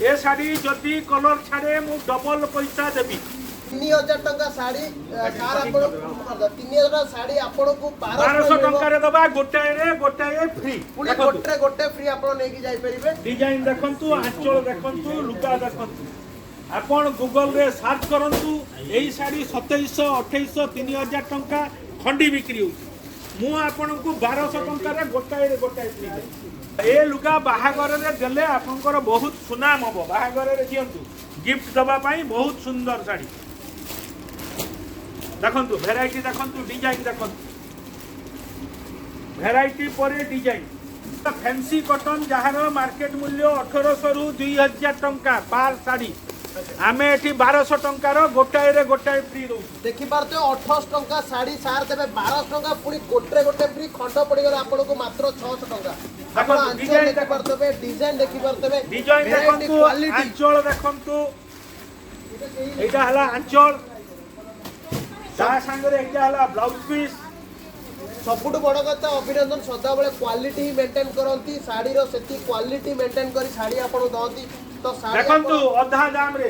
ଏ ଶାଢ଼ୀ ଯଦି କଲର୍ ଛାଡ଼େ, ମୁଁ ଡବଲ ପଇସା ଦେବି। 3000 ଟଙ୍କା ଶାଢ଼ୀ ସାର୍ ଆପଣଙ୍କୁ, 3000 ଟଙ୍କା ଶାଢ଼ୀ ଆପଣଙ୍କୁ 1200 1200 ଟଙ୍କାରେ ଦବା, ଗୋଟାଏରେ ଗୋଟାଏ ଫ୍ରି। ପୁଣି ଗୋଟେ ଗୋଟେ ଫ୍ରି ଆପଣ ନେଇକି ଯାଇପାରିବେ। ଡିଜାଇନ ଦେଖନ୍ତୁ, ଆଞ୍ଚଳ ଦେଖନ୍ତୁ, ଲୁଗା ଦେଖନ୍ତୁ। ଆପଣ ଗୁଗଲରେ ସର୍ଚ୍ଚ କରନ୍ତୁ, ଏଇ ଶାଢ଼ୀ 2700, 2800, 3000 ଟଙ୍କା ଖଣ୍ଡି ବିକ୍ରି ହେଉଛି। ମୁଁ ଆପଣଙ୍କୁ 1200 ଟଙ୍କାରେ ଗୋଟାଏରେ ଗୋଟାଏ ଫ୍ରି ଦେବି। ଏ ଲୁଗା ବାହାଘରରେ ଦେଲେ ଆପଣଙ୍କର ବହୁତ ସୁନାମ ହବ। ବାହାଘରରେ ଦିଅନ୍ତୁ, ଗିଫ୍ଟ ଦେବା ପାଇଁ ବହୁତ ସୁନ୍ଦର ଶାଢ଼ୀ। ଦେଖନ୍ତୁ, ଭେରାଇଟି ଦେଖନ୍ତୁ, ଡିଜାଇନ ଦେଖନ୍ତୁ, ଭେରାଇଟି ପରେ ଡିଜାଇନ। ଫ୍ୟାନ୍ସି କଟନ, ଯାହାର ମାର୍କେଟ ମୂଲ୍ୟ 1800ରୁ 2000 ଟଙ୍କା ପାର ଶାଢ଼ୀ, ଆମେ ଏଠି 1200 ଟଙ୍କାର ଗୋଟାଏରେ ଗୋଟାଏ ଫ୍ରି ଦଉଛୁ। ଦେଖିପାରୁଥିବେ, 1800 ଟଙ୍କା ଶାଢ଼ୀ ସାର୍ ଦେବେ 1200 ଟଙ୍କା, ପୁଣି ଗୋଟେ ଗୋଟେ ଫ୍ରି। ଖଣ୍ଡ ପଡ଼ିଗଲା ଆପଣଙ୍କୁ ମାତ୍ର 600 ଟଙ୍କା। ଆପଣ ଦେଖନ୍ତୁ, ଆଞ୍ଚଳ design। ଦେଖିପାରୁଥିବେ, ଡିଜାଇନ ଦେଖିପାରୁଥିବେ, ଡିଜାଇନ ଭେରାଇଟି ଦେଖନ୍ତୁ, କ୍ୱାଲିଟି। ଆଞ୍ଚଳ ଦେଖନ୍ତୁ। ଏଇଟା ହେଲା ଆଞ୍ଚଳ, ତା ସାଙ୍ଗରେ ଏଇଟା ହେଲା ବ୍ଲାଉଜ ପିସ୍। ସବୁଠୁ ବଡ଼ କଥା, ଅଭିନନ୍ଦନ ସଦାବେଳେ କ୍ୱାଲିଟି ହିଁ ମେଣ୍ଟେନ୍ କରନ୍ତି। ଶାଢ଼ୀର ସେତିକି କ୍ୱାଲିଟି ମେଣ୍ଟେନ୍ କରି ଶାଢ଼ୀ ଆପଣଙ୍କୁ ଦଅନ୍ତି। ତ ଶାଢ଼ୀ ଦେଖନ୍ତୁ, ଅଧା ଦାମରେ,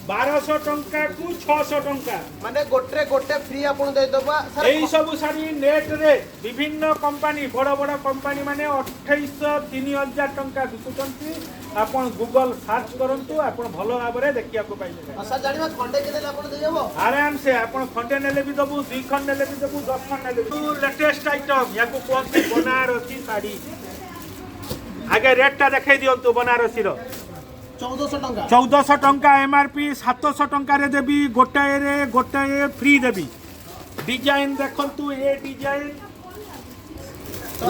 1200 ଟଙ୍କାକୁ 600 ଟଙ୍କା। ମାନେ ଗୋଟେ ଗୋଟେ ଫ୍ରି ଆପଣଙ୍କୁ ଦେଇଦେବା ସାର୍। ଏଇ ସବୁ ଶାଢ଼ୀ ନେଟରେ ବିଭିନ୍ନ କମ୍ପାନୀ, ବଡ଼ ବଡ଼ କମ୍ପାନୀ ମାନେ 2800, 3000 ଟଙ୍କା ବିକୁଛନ୍ତି। ଆପଣ ଗୁଗଲ ସର୍ଚ୍ଚ କରନ୍ତୁ, ଆପଣ ଭଲ ଭାବରେ ଦେଖିବାକୁ ପାଇବେ। ଆଉ ସାର୍ ଜାଣିବା, ଖଣ୍ଡେ କେତେ ଦେଲେ ଆପଣ ଦେଇହେବ? ଆରାମସେ ଆପଣ ଖଣ୍ଡେ ନେଲେ ବି ଦେବୁ, ଦୁଇ ଖଣ୍ଡ ନେଲେ ବି ଦେବୁ, 10 ଖଣ୍ଡ ନେଲେ ବି। ଲେଟେଷ୍ଟ ଆଇଟମ୍, ୟାକୁ କୁହନ୍ତି ବନାରସୀ ଶାଢ଼ୀ। ଆଗେ ରେଟଟା ଦେଖେଇ ଦିଅନ୍ତୁ ବନାରସୀର। 1400 ଟଙ୍କା। 1400 ଟଙ୍କା ଏମଆରପି, 700 ଟଙ୍କାରେ ଦେବି, ଗୋଟାଏରେ ଗୋଟାଏ ଫ୍ରି ଦେବି। ଡିଜାଇନ ଦେଖନ୍ତୁ। ଏ ଡିଜାଇନ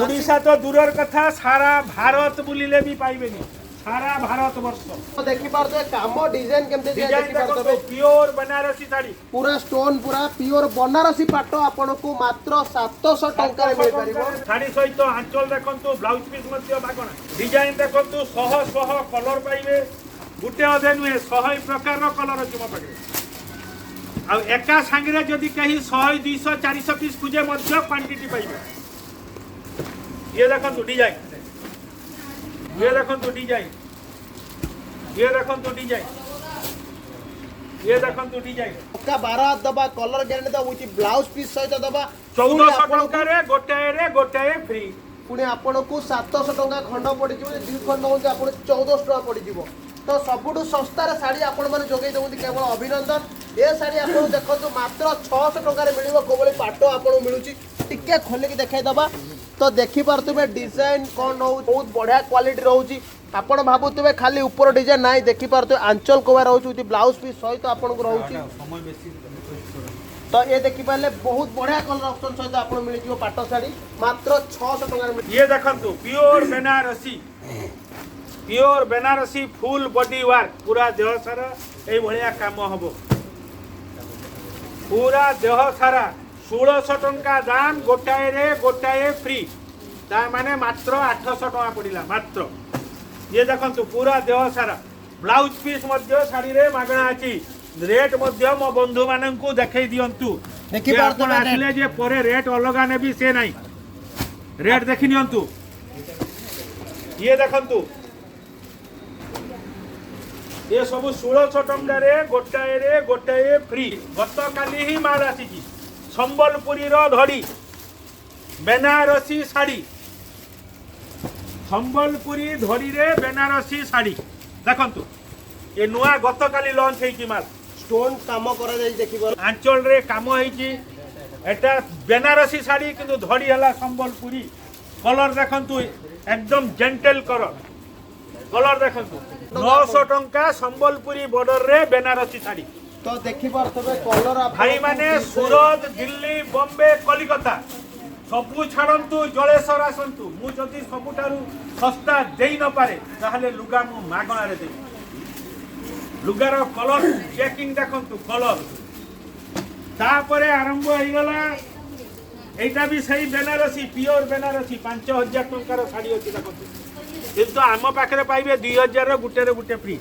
ଓଡ଼ିଶା ତ ଦୂରର କଥା, ସାରା ଭାରତ ବୁଲିଲେ ବି ପାଇବେନି, ସାରା ଭାରତ ବର୍ଷ। ଦେଖିପାରୁଥିବେ, କାମ ଡିଜାଇନ କେମିତି ଡିଜାଇନ ଦେଖନ୍ତୁ। ଦେଖିପାରୁଥିବେ। ପିଓର ବନାରସୀ ଶାଢ଼ୀ। ପୁରା ଷ୍ଟୋନ, ପୁରା ପିଓର ବନାରସୀ ପାଟ ଆପଣଙ୍କୁ ମାତ୍ର 700 ଟଙ୍କାରେ ମିଳିପାରିବ। ଶାଢ଼ୀ ସହିତ ଆଞ୍ଚଳ ଦେଖନ୍ତୁ, ବ୍ଲାଉଜ ପିସ୍ ମଧ୍ୟ ମାଗଣା। ଡିଜାଇନ ଦେଖନ୍ତୁ, ଶହ ଶହ କଲର ପାଇବେ। ଗୋଟେ ଅଧେ ନୁହେଁ, 100 ପ୍ରକାରର କଲର ଅଛି ମୋ ପାଖରେ। ଆଉ ଏକା ସାଙ୍ଗରେ ଯଦି କେହି 100, 200, 400 ପିସ୍ ଖୋଜେ ମଧ୍ୟ କ୍ୱାଣ୍ଟିଟି ପାଇବେ। ଇଏ ଦେଖନ୍ତୁ ଡିଜାଇନ, ଇଏ ଦେଖନ୍ତୁ ଡିଜାଇନ, ଇଏ ଦେଖନ୍ତୁ ଡିଜାଇନ, ଇଏ ଦେଖନ୍ତୁ ଡିଜାଇନ। ପକ୍କା 12 ହାତ ଦବା, କଲର ଗ୍ୟାରେଣ୍ଟି ଦବା, ୱିଥ୍ ବ୍ଲାଉଜ ପିସ୍ ସହିତ ଦବା। ପୁଣି 1400 ଆପଣଙ୍କୁ ଟଙ୍କାରେ ଗୋଟାଏରେ ଗୋଟାଏ ଫ୍ରି। ପୁଣି ଆପଣଙ୍କୁ 700 ଟଙ୍କା ଖଣ୍ଡ ପଡ଼ିଯିବ। ଯଦି ଦୁଇ ଖଣ୍ଡ ନେଉଛନ୍ତି, ଆପଣଙ୍କୁ 1400 ଟଙ୍କା ପଡ଼ିଯିବ। ତ ସବୁଠୁ ଶସ୍ତାରେ ଶାଢ଼ୀ ଆପଣମାନେ ଯୋଗାଇ ଦେଉଛନ୍ତି କେବଳ ଅଭିନନ୍ଦନ। ଏ ଶାଢ଼ୀ ଆପଣ ଦେଖନ୍ତୁ, ମାତ୍ର 600 ଟଙ୍କାରେ ମିଳିବ। କୋଭଳି ପାଟ ଆପଣଙ୍କୁ ମିଳୁଛି, ଟିକେ ଖୋଲିକି ଦେଖାଇଦେବା। ତ ଦେଖିପାରୁଥିବେ ଡିଜାଇନ କ'ଣ ରହୁଛି, ବହୁତ ବଢ଼ିଆ କ୍ୱାଲିଟି ରହୁଛି। ଆପଣ ଭାବୁଥିବେ ଖାଲି ଉପର ଡିଜାଇନ, ନାହିଁ। ଦେଖିପାରୁଥିବେ ଆଞ୍ଚଲ କୋବା ରହୁଛି, ୱିଥ୍ ବ୍ଲାଉଜ ପିସ୍ ସହିତ ଆପଣଙ୍କୁ ରହୁଛି। ତ ଏ ଦେଖିପାରିଲେ, ବହୁତ ବଢ଼ିଆ କଲର ଅପସନ୍ ସହିତ ଆପଣଙ୍କୁ ମିଳିଯିବ ପାଟ ଶାଢ଼ୀ ମାତ୍ର 600 ଟଙ୍କାରେ ମିଳିଯିବ। ଇଏ ଦେଖନ୍ତୁ, ପିଓର ବେନାରସୀ, ପିଓର ବେନାରସୀ, ଫୁଲ୍ ବଡି ୱାର୍କ। ପୁରା ଦେହ ସାରା ଏଇଭଳିଆ କାମ ହବ, ପୁରା ଦେହ ସାରା। 1600 ଟଙ୍କା ଦାମ, ଗୋଟାଏରେ ଗୋଟାଏ ଫ୍ରି। ତା ମାନେ ମାତ୍ର 800 ଟଙ୍କା ପଡ଼ିଲା ମାତ୍ର। ଇଏ ଦେଖନ୍ତୁ, ପୁରା ଦେହ ସାରା। ବ୍ଲାଉଜ ପିସ୍ ମଧ୍ୟ ଶାଢ଼ୀରେ ମାଗଣା ଅଛି। ରେଟ୍ ମଧ୍ୟ ମୋ ବନ୍ଧୁମାନଙ୍କୁ ଦେଖେଇ ଦିଅନ୍ତୁ ଯେ ଦେଖିପାରୁଥିବେ ଆପଣ rate। ଆସିଲେ ଯେ ପରେ ରେଟ୍ ଅଲଗା ନେବି, ସେ ନାହିଁ। ରେଟ୍ ଦେଖି ନିଅନ୍ତୁ। ଇଏ ଦେଖନ୍ତୁ, ଏ ସବୁ 1600 ଟଙ୍କାରେ ଗୋଟାଏରେ ଗୋଟାଏ ଫ୍ରି। ଗତକାଲି ହିଁ ମାଲ ଆସିଛି। ସମ୍ବଲପୁରୀର ଧଡ଼ି ବେନାରସୀ ଶାଢ଼ୀ, ସମ୍ବଲପୁରୀ ଧଡ଼ିରେ ବେନାରସୀ ଶାଢ଼ୀ ଦେଖନ୍ତୁ। ଏ ନୂଆ ଗତକାଲି ଲଞ୍ଚ ହେଇଛି ମାଲ। ଷ୍ଟୋନ୍ କାମ କରାଯାଇଛି, ଦେଖିପାରୁ ଆଞ୍ଚଳରେ କାମ ହେଇଛି। ଏଟା ବେନାରସୀ ଶାଢ଼ୀ, କିନ୍ତୁ ଧଡ଼ି ହେଲା ସମ୍ବଲପୁରୀ। କଲର ଦେଖନ୍ତୁ, ଏକଦମ ଜେଣ୍ଟେଲ କଲର। କଲର ଦେଖନ୍ତୁ। 900 ଟଙ୍କା, ସମ୍ବଲପୁରୀ ବର୍ଡରରେ ବେନାରସୀ ଶାଢ଼ୀ। ତ ଦେଖିପାରୁଥିବେ କଲର। ଭାଇମାନେ, ସୁରତ, ଦିଲ୍ଲୀ, ବମ୍ବେ, କଲିକତା ସବୁ ଛାଡ଼ନ୍ତୁ, ଜଳେଶ୍ୱର ଆସନ୍ତୁ। ମୁଁ ଯଦି ସବୁଠାରୁ ଶସ୍ତା ଦେଇ ନପାରେ, ତାହେଲେ ଲୁଗା ମୁଁ ମାଗଣାରେ ଦେବି। ଲୁଗାର କଲର ଚେକିଂ ଦେଖନ୍ତୁ, କଲର। ତାପରେ ଆରମ୍ଭ ହେଇଗଲା। ଏଇଟା ବି ସେଇ ବେନାରସୀ, ପିଓର ବେନାରସୀ। 5000 ଟଙ୍କାର ଶାଢ଼ୀ ଅଛି ଦେଖନ୍ତୁ, କିନ୍ତୁ ଆମ ପାଖରେ ପାଇବେ 2000ର ଗୋଟେରେ ଗୋଟେ ଫ୍ରି।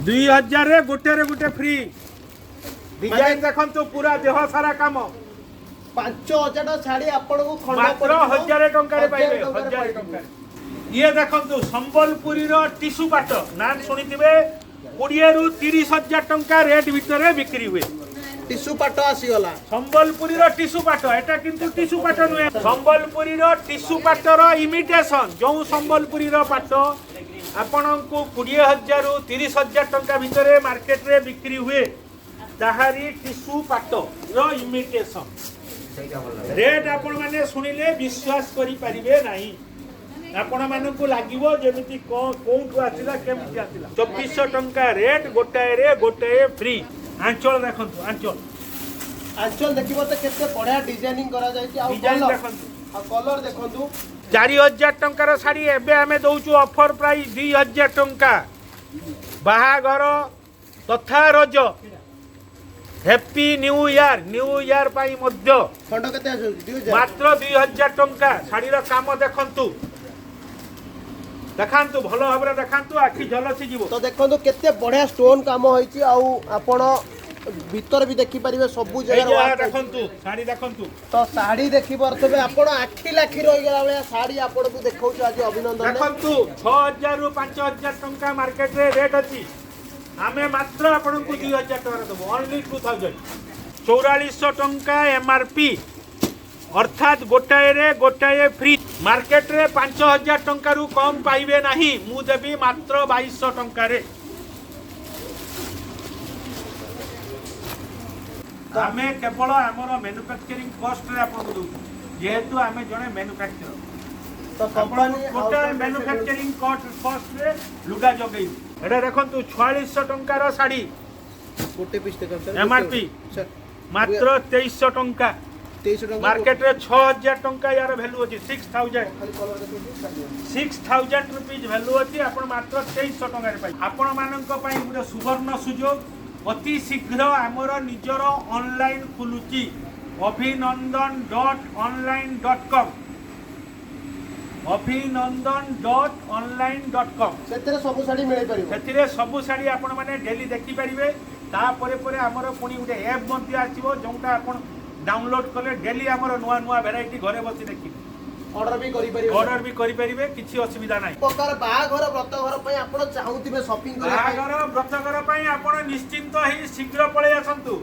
2000ରେ ଗୋଟେରେ ଗୋଟେ ଫ୍ରି। ଡିଜାଇନ ଦେଖନ୍ତୁ, ପୁରା ଦେହ ସାରା କାମ। 5000 ଟଙ୍କା ଶାଢ଼ୀ ଆପଣଙ୍କୁ ଖଣ୍ଡ ମାତ୍ର ପଡ଼ିଯିବ 1000 ଟଙ୍କାରେ 1000 ପାଇବେ। ଟଙ୍କାରେ 1000 ପାଇଯିବେ। ଟଙ୍କାରେ। ଇଏ ଦେଖନ୍ତୁ, ସମ୍ବଲପୁରୀର ଟିସୁ ପାଟ ନାଁ ଶୁଣିଥିବେ। 20ରୁ 30 ହଜାର ଟଙ୍କା ରେଟ୍ ଭିତରେ ବିକ୍ରି ହୁଏ। ଟିସୁ ପାଟ ଆସିଗଲା। ସମ୍ବଲପୁରୀର ଟିସୁ ପାଟ, ଏଟା କିନ୍ତୁ ଟିସୁ ପାଟ ନୁହେଁ, ସମ୍ବଲପୁରୀର ଟିସୁ ପାଟର ଇମିଟେସନ। ଯେଉଁ ସମ୍ବଲପୁରୀର ପାଟ ଆପଣଙ୍କୁ 20 ହଜାରରୁ 30 ହଜାର ଟଙ୍କା ଭିତରେ ମାର୍କେଟରେ ବିକ୍ରି ହୁଏ, ତାହାରି ଟିସୁ ପାଟର ଇମିଟେସନ। ରେଟ୍ ଆପଣମାନେ ଶୁଣିଲେ ବିଶ୍ୱାସ କରିପାରିବେ ନାହିଁ। ଆପଣମାନଙ୍କୁ ଲାଗିବ ଯେମିତି କଣ, କୋଉଠୁ ଆସିଲା, କେମିତି ଆସିଲା। 2400 ଟଙ୍କା ରେଟ୍, ଗୋଟାଏରେ ଗୋଟାଏ ଫ୍ରି। ଆଞ୍ଚଳ ଦେଖନ୍ତୁ, ଆଞ୍ଚଳ। ଆଞ୍ଚଲ ଦେଖିବ ତ, କେତେ ବଢିଆ ଡିଜାଇନିଂ କରାଯାଇଛି ଆଉ ଡିଜାଇନ କଲର ଦେଖନ୍ତୁ। ଆଉ କଲର ଦେଖନ୍ତୁ। 4000 ଟଙ୍କାର ଶାଢ଼ୀ ଏବେ ଆମେ ଦଉଛୁ ଅଫର ପ୍ରାଇସ୍ 2000 ଟଙ୍କା। ବାହାଘର ତଥା Raja, happy new year, new year ପାଇଁ ମଧ୍ୟ। ଖଣ୍ଡ କେତେ ଆସୁଛି? 2000? ମାତ୍ର 2000 ଟଙ୍କା। ଶାଢ଼ୀର କାମ ଦେଖନ୍ତୁ, ଦେଖାନ୍ତୁ, ଭଲ ଭାବରେ ଦେଖାନ୍ତୁ, ଆଖି ଝଲସି ଯିବ। ତ ଦେଖନ୍ତୁ, କେତେ ବଢିଆ ଷ୍ଟୋନ କାମ ହେଇଛି ଆଉ ଆପଣ ଭିତରେ ବି ଦେଖିପାରିବେ ସବୁ ଏଇ ଜାଗାରେ ଯେ work ହେଇଛି। ଦେଖନ୍ତୁ, ଶାଢ଼ୀ ଦେଖନ୍ତୁ। ତ ଶାଢୀ ଦେଖିପାରୁଥିବେ ଆପଣ, ଆଖି ଲାଖି ରହିଗଲା ଭଳିଆ ଶାଢୀ ଆପଣଙ୍କୁ ଦେଖାଉଛୁ ଆଜି ଅଭିନନ୍ଦନ। ଦେଖନ୍ତୁ, 6000ରୁ 5000 ଟଙ୍କା ମାର୍କେଟରେ ରେଟ୍ ଅଛି। ଆମେ ମାତ୍ର ଆପଣଙ୍କୁ 2000 ଟଙ୍କାରେ ଦେବୁ, ଅନଲି 2000। 4400 ଟଙ୍କା ଏମ୍ ଆର୍ ପି, ଅର୍ଥାତ୍ ଗୋଟାଏରେ ଗୋଟାଏ ଫ୍ରି। ମାର୍କେଟରେ 5000 ଟଙ୍କାରୁ କମ୍ ପାଇବେ ନାହିଁ, ମୁଁ ଦେବି ମାତ୍ର 2200 ଟଙ୍କାରେ। ଆମେ କେବଳ ଆମର ମ୍ୟାନୁଫ୍ୟାକ୍ଚରିଂ କଷ୍ଟରେ ଆପଣଙ୍କୁ ଦେଉଛୁ, ଯେହେତୁ ଆମେ ଜଣେ ମ୍ୟାନୁଫ୍ୟାକ୍ଚର। ତ କମ୍ପାନୀ ଟୋଟାଲ ମ୍ୟାନୁଫ୍ୟାକ୍ଚରିଂ କଷ୍ଟରେ ଲୁଗା ଯୋଗେଇବୁ। ଏଟା ଦେଖନ୍ତୁ, 4600 ଟଙ୍କାର ଶାଢ଼ୀ। ଗୋଟେ ପିସ୍ ଦେଖନ୍ତୁ ସାର୍। MRP। Sir. ମାତ୍ର 2300 ଟଙ୍କା। 2300 ଟଙ୍କା। ମାର୍କେଟରେ 6000 ଟଙ୍କା ୟାର ଭ୍ୟାଲୁ ଅଛି, 6000। ଖାଲି କଲର ଦେଖନ୍ତୁ, ଶାଢୀ। 6000 ରୁପିଜ୍ ଭ୍ୟାଲୁ ଅଛି, ଆପଣ ମାତ୍ର 2300 ଟଙ୍କାରେ ପାଇବେ। ଆପଣମାନଙ୍କ ପାଇଁ ଗୋଟେ ସୁବର୍ଣ୍ଣ ସୁଯୋଗ। ଅତି ଶୀଘ୍ର ଆମର ନିଜର ଅନଲାଇନ୍ ଖୋଲୁଛି, ଅଭିନନ୍ଦନ.ଅନଲାଇନ୍.କମ୍, ଅଭିନନ୍ଦନ.ଅନଲାଇନ୍.କମ୍। ସେଥିରେ ସବୁ ଶାଢୀ ମିଳିପାରିବ। ସେଥିରେ ସବୁ ଶାଢ଼ୀ ଆପଣମାନେ ଡେଲି ଦେଖିପାରିବେ। ତାପରେ ପରେ ଆମର ପୁଣି ଗୋଟେ ଆପ୍ ମଧ୍ୟ ଆସିବ, ଯେଉଁଟା ଆପଣ ଡାଉନଲୋଡ୍ କଲେ ଡେଲି ଆମର ନୂଆ ନୂଆ ଭେରାଇଟି ଘରେ ବସି ଦେଖିବେ। ଅର୍ଡର ବି କରିପାରିବେ। ଅର୍ଡର ବି କରିପାରିବେ, କିଛି ଅସୁବିଧା ନାହିଁ। ପ୍ରକାର ବାହାଘର ବ୍ରତଘର ପାଇଁ ଆପଣ ଚାହୁଁଥିବେ ସପିଂ କରିବା ପାଇଁ। ବାହାଘର ବ୍ରତଘର ପାଇଁ ଆପଣ ନିଶ୍ଚିନ୍ତ ହେଇ ଶୀଘ୍ର ପଳେଇ ଆସନ୍ତୁ।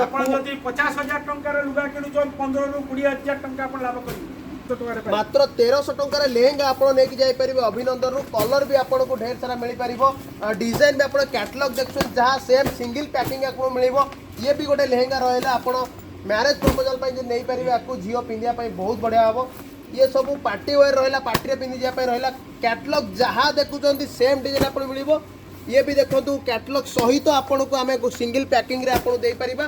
ଆପଣ ଯଦି 50,000 ଟଙ୍କାର ଲୁଗା କିଣୁଛନ୍ତି, 15ରୁ 20 ହଜାର ଟଙ୍କା ଆପଣ ଲାଭ କରିବେ। କେତେ ଟଙ୍କାରେ ପାଇବେ? ମାତ୍ର 1300 ଟଙ୍କାରେ ଲେହେଙ୍ଗା ଆପଣ ନେଇକି ଯାଇପାରିବେ ଅଭିନନ୍ଦନରୁ। କଲର ବି ଆପଣଙ୍କୁ ଢେର ସାରା ମିଳିପାରିବ, ଡିଜାଇନ ବି। ଆପଣ କ୍ୟାଟଲଗ ଦେଖୁଛନ୍ତି, ଯାହା ସେମ୍ ସିଙ୍ଗଲ ପ୍ୟାକିଂ ଆପଣଙ୍କୁ ମିଳିବ। ଇଏ ବି ଗୋଟେ ଲେହେଙ୍ଗା ରହିଲା। ଆପଣ ମ୍ୟାରେଜ ପ୍ରପୋଜାଲ ପାଇଁ ଯଦି ନେଇପାରିବେ ଆକୁ, ଝିଅ ପିନ୍ଧିବା ପାଇଁ ବହୁତ ବଢ଼ିଆ ହେବ। ଇଏ ସବୁ ପାର୍ଟି ୱେର୍ ରହିଲା, ପାର୍ଟିରେ ପିନ୍ଧି ଯିବା ପାଇଁ ରହିଲା। କ୍ୟାଟଲଗ ଯାହା ଦେଖୁଛନ୍ତି, ସେମ୍ ଡିଜାଇନ ଆପଣଙ୍କୁ ମିଳିବ। ଇଏ ବି ଦେଖନ୍ତୁ, କ୍ୟାଟଲଗ ସହିତ ଆପଣଙ୍କୁ ଆମେ ସିଙ୍ଗଲ ପ୍ୟାକିଂରେ ଆପଣଙ୍କୁ ଦେଇପାରିବା।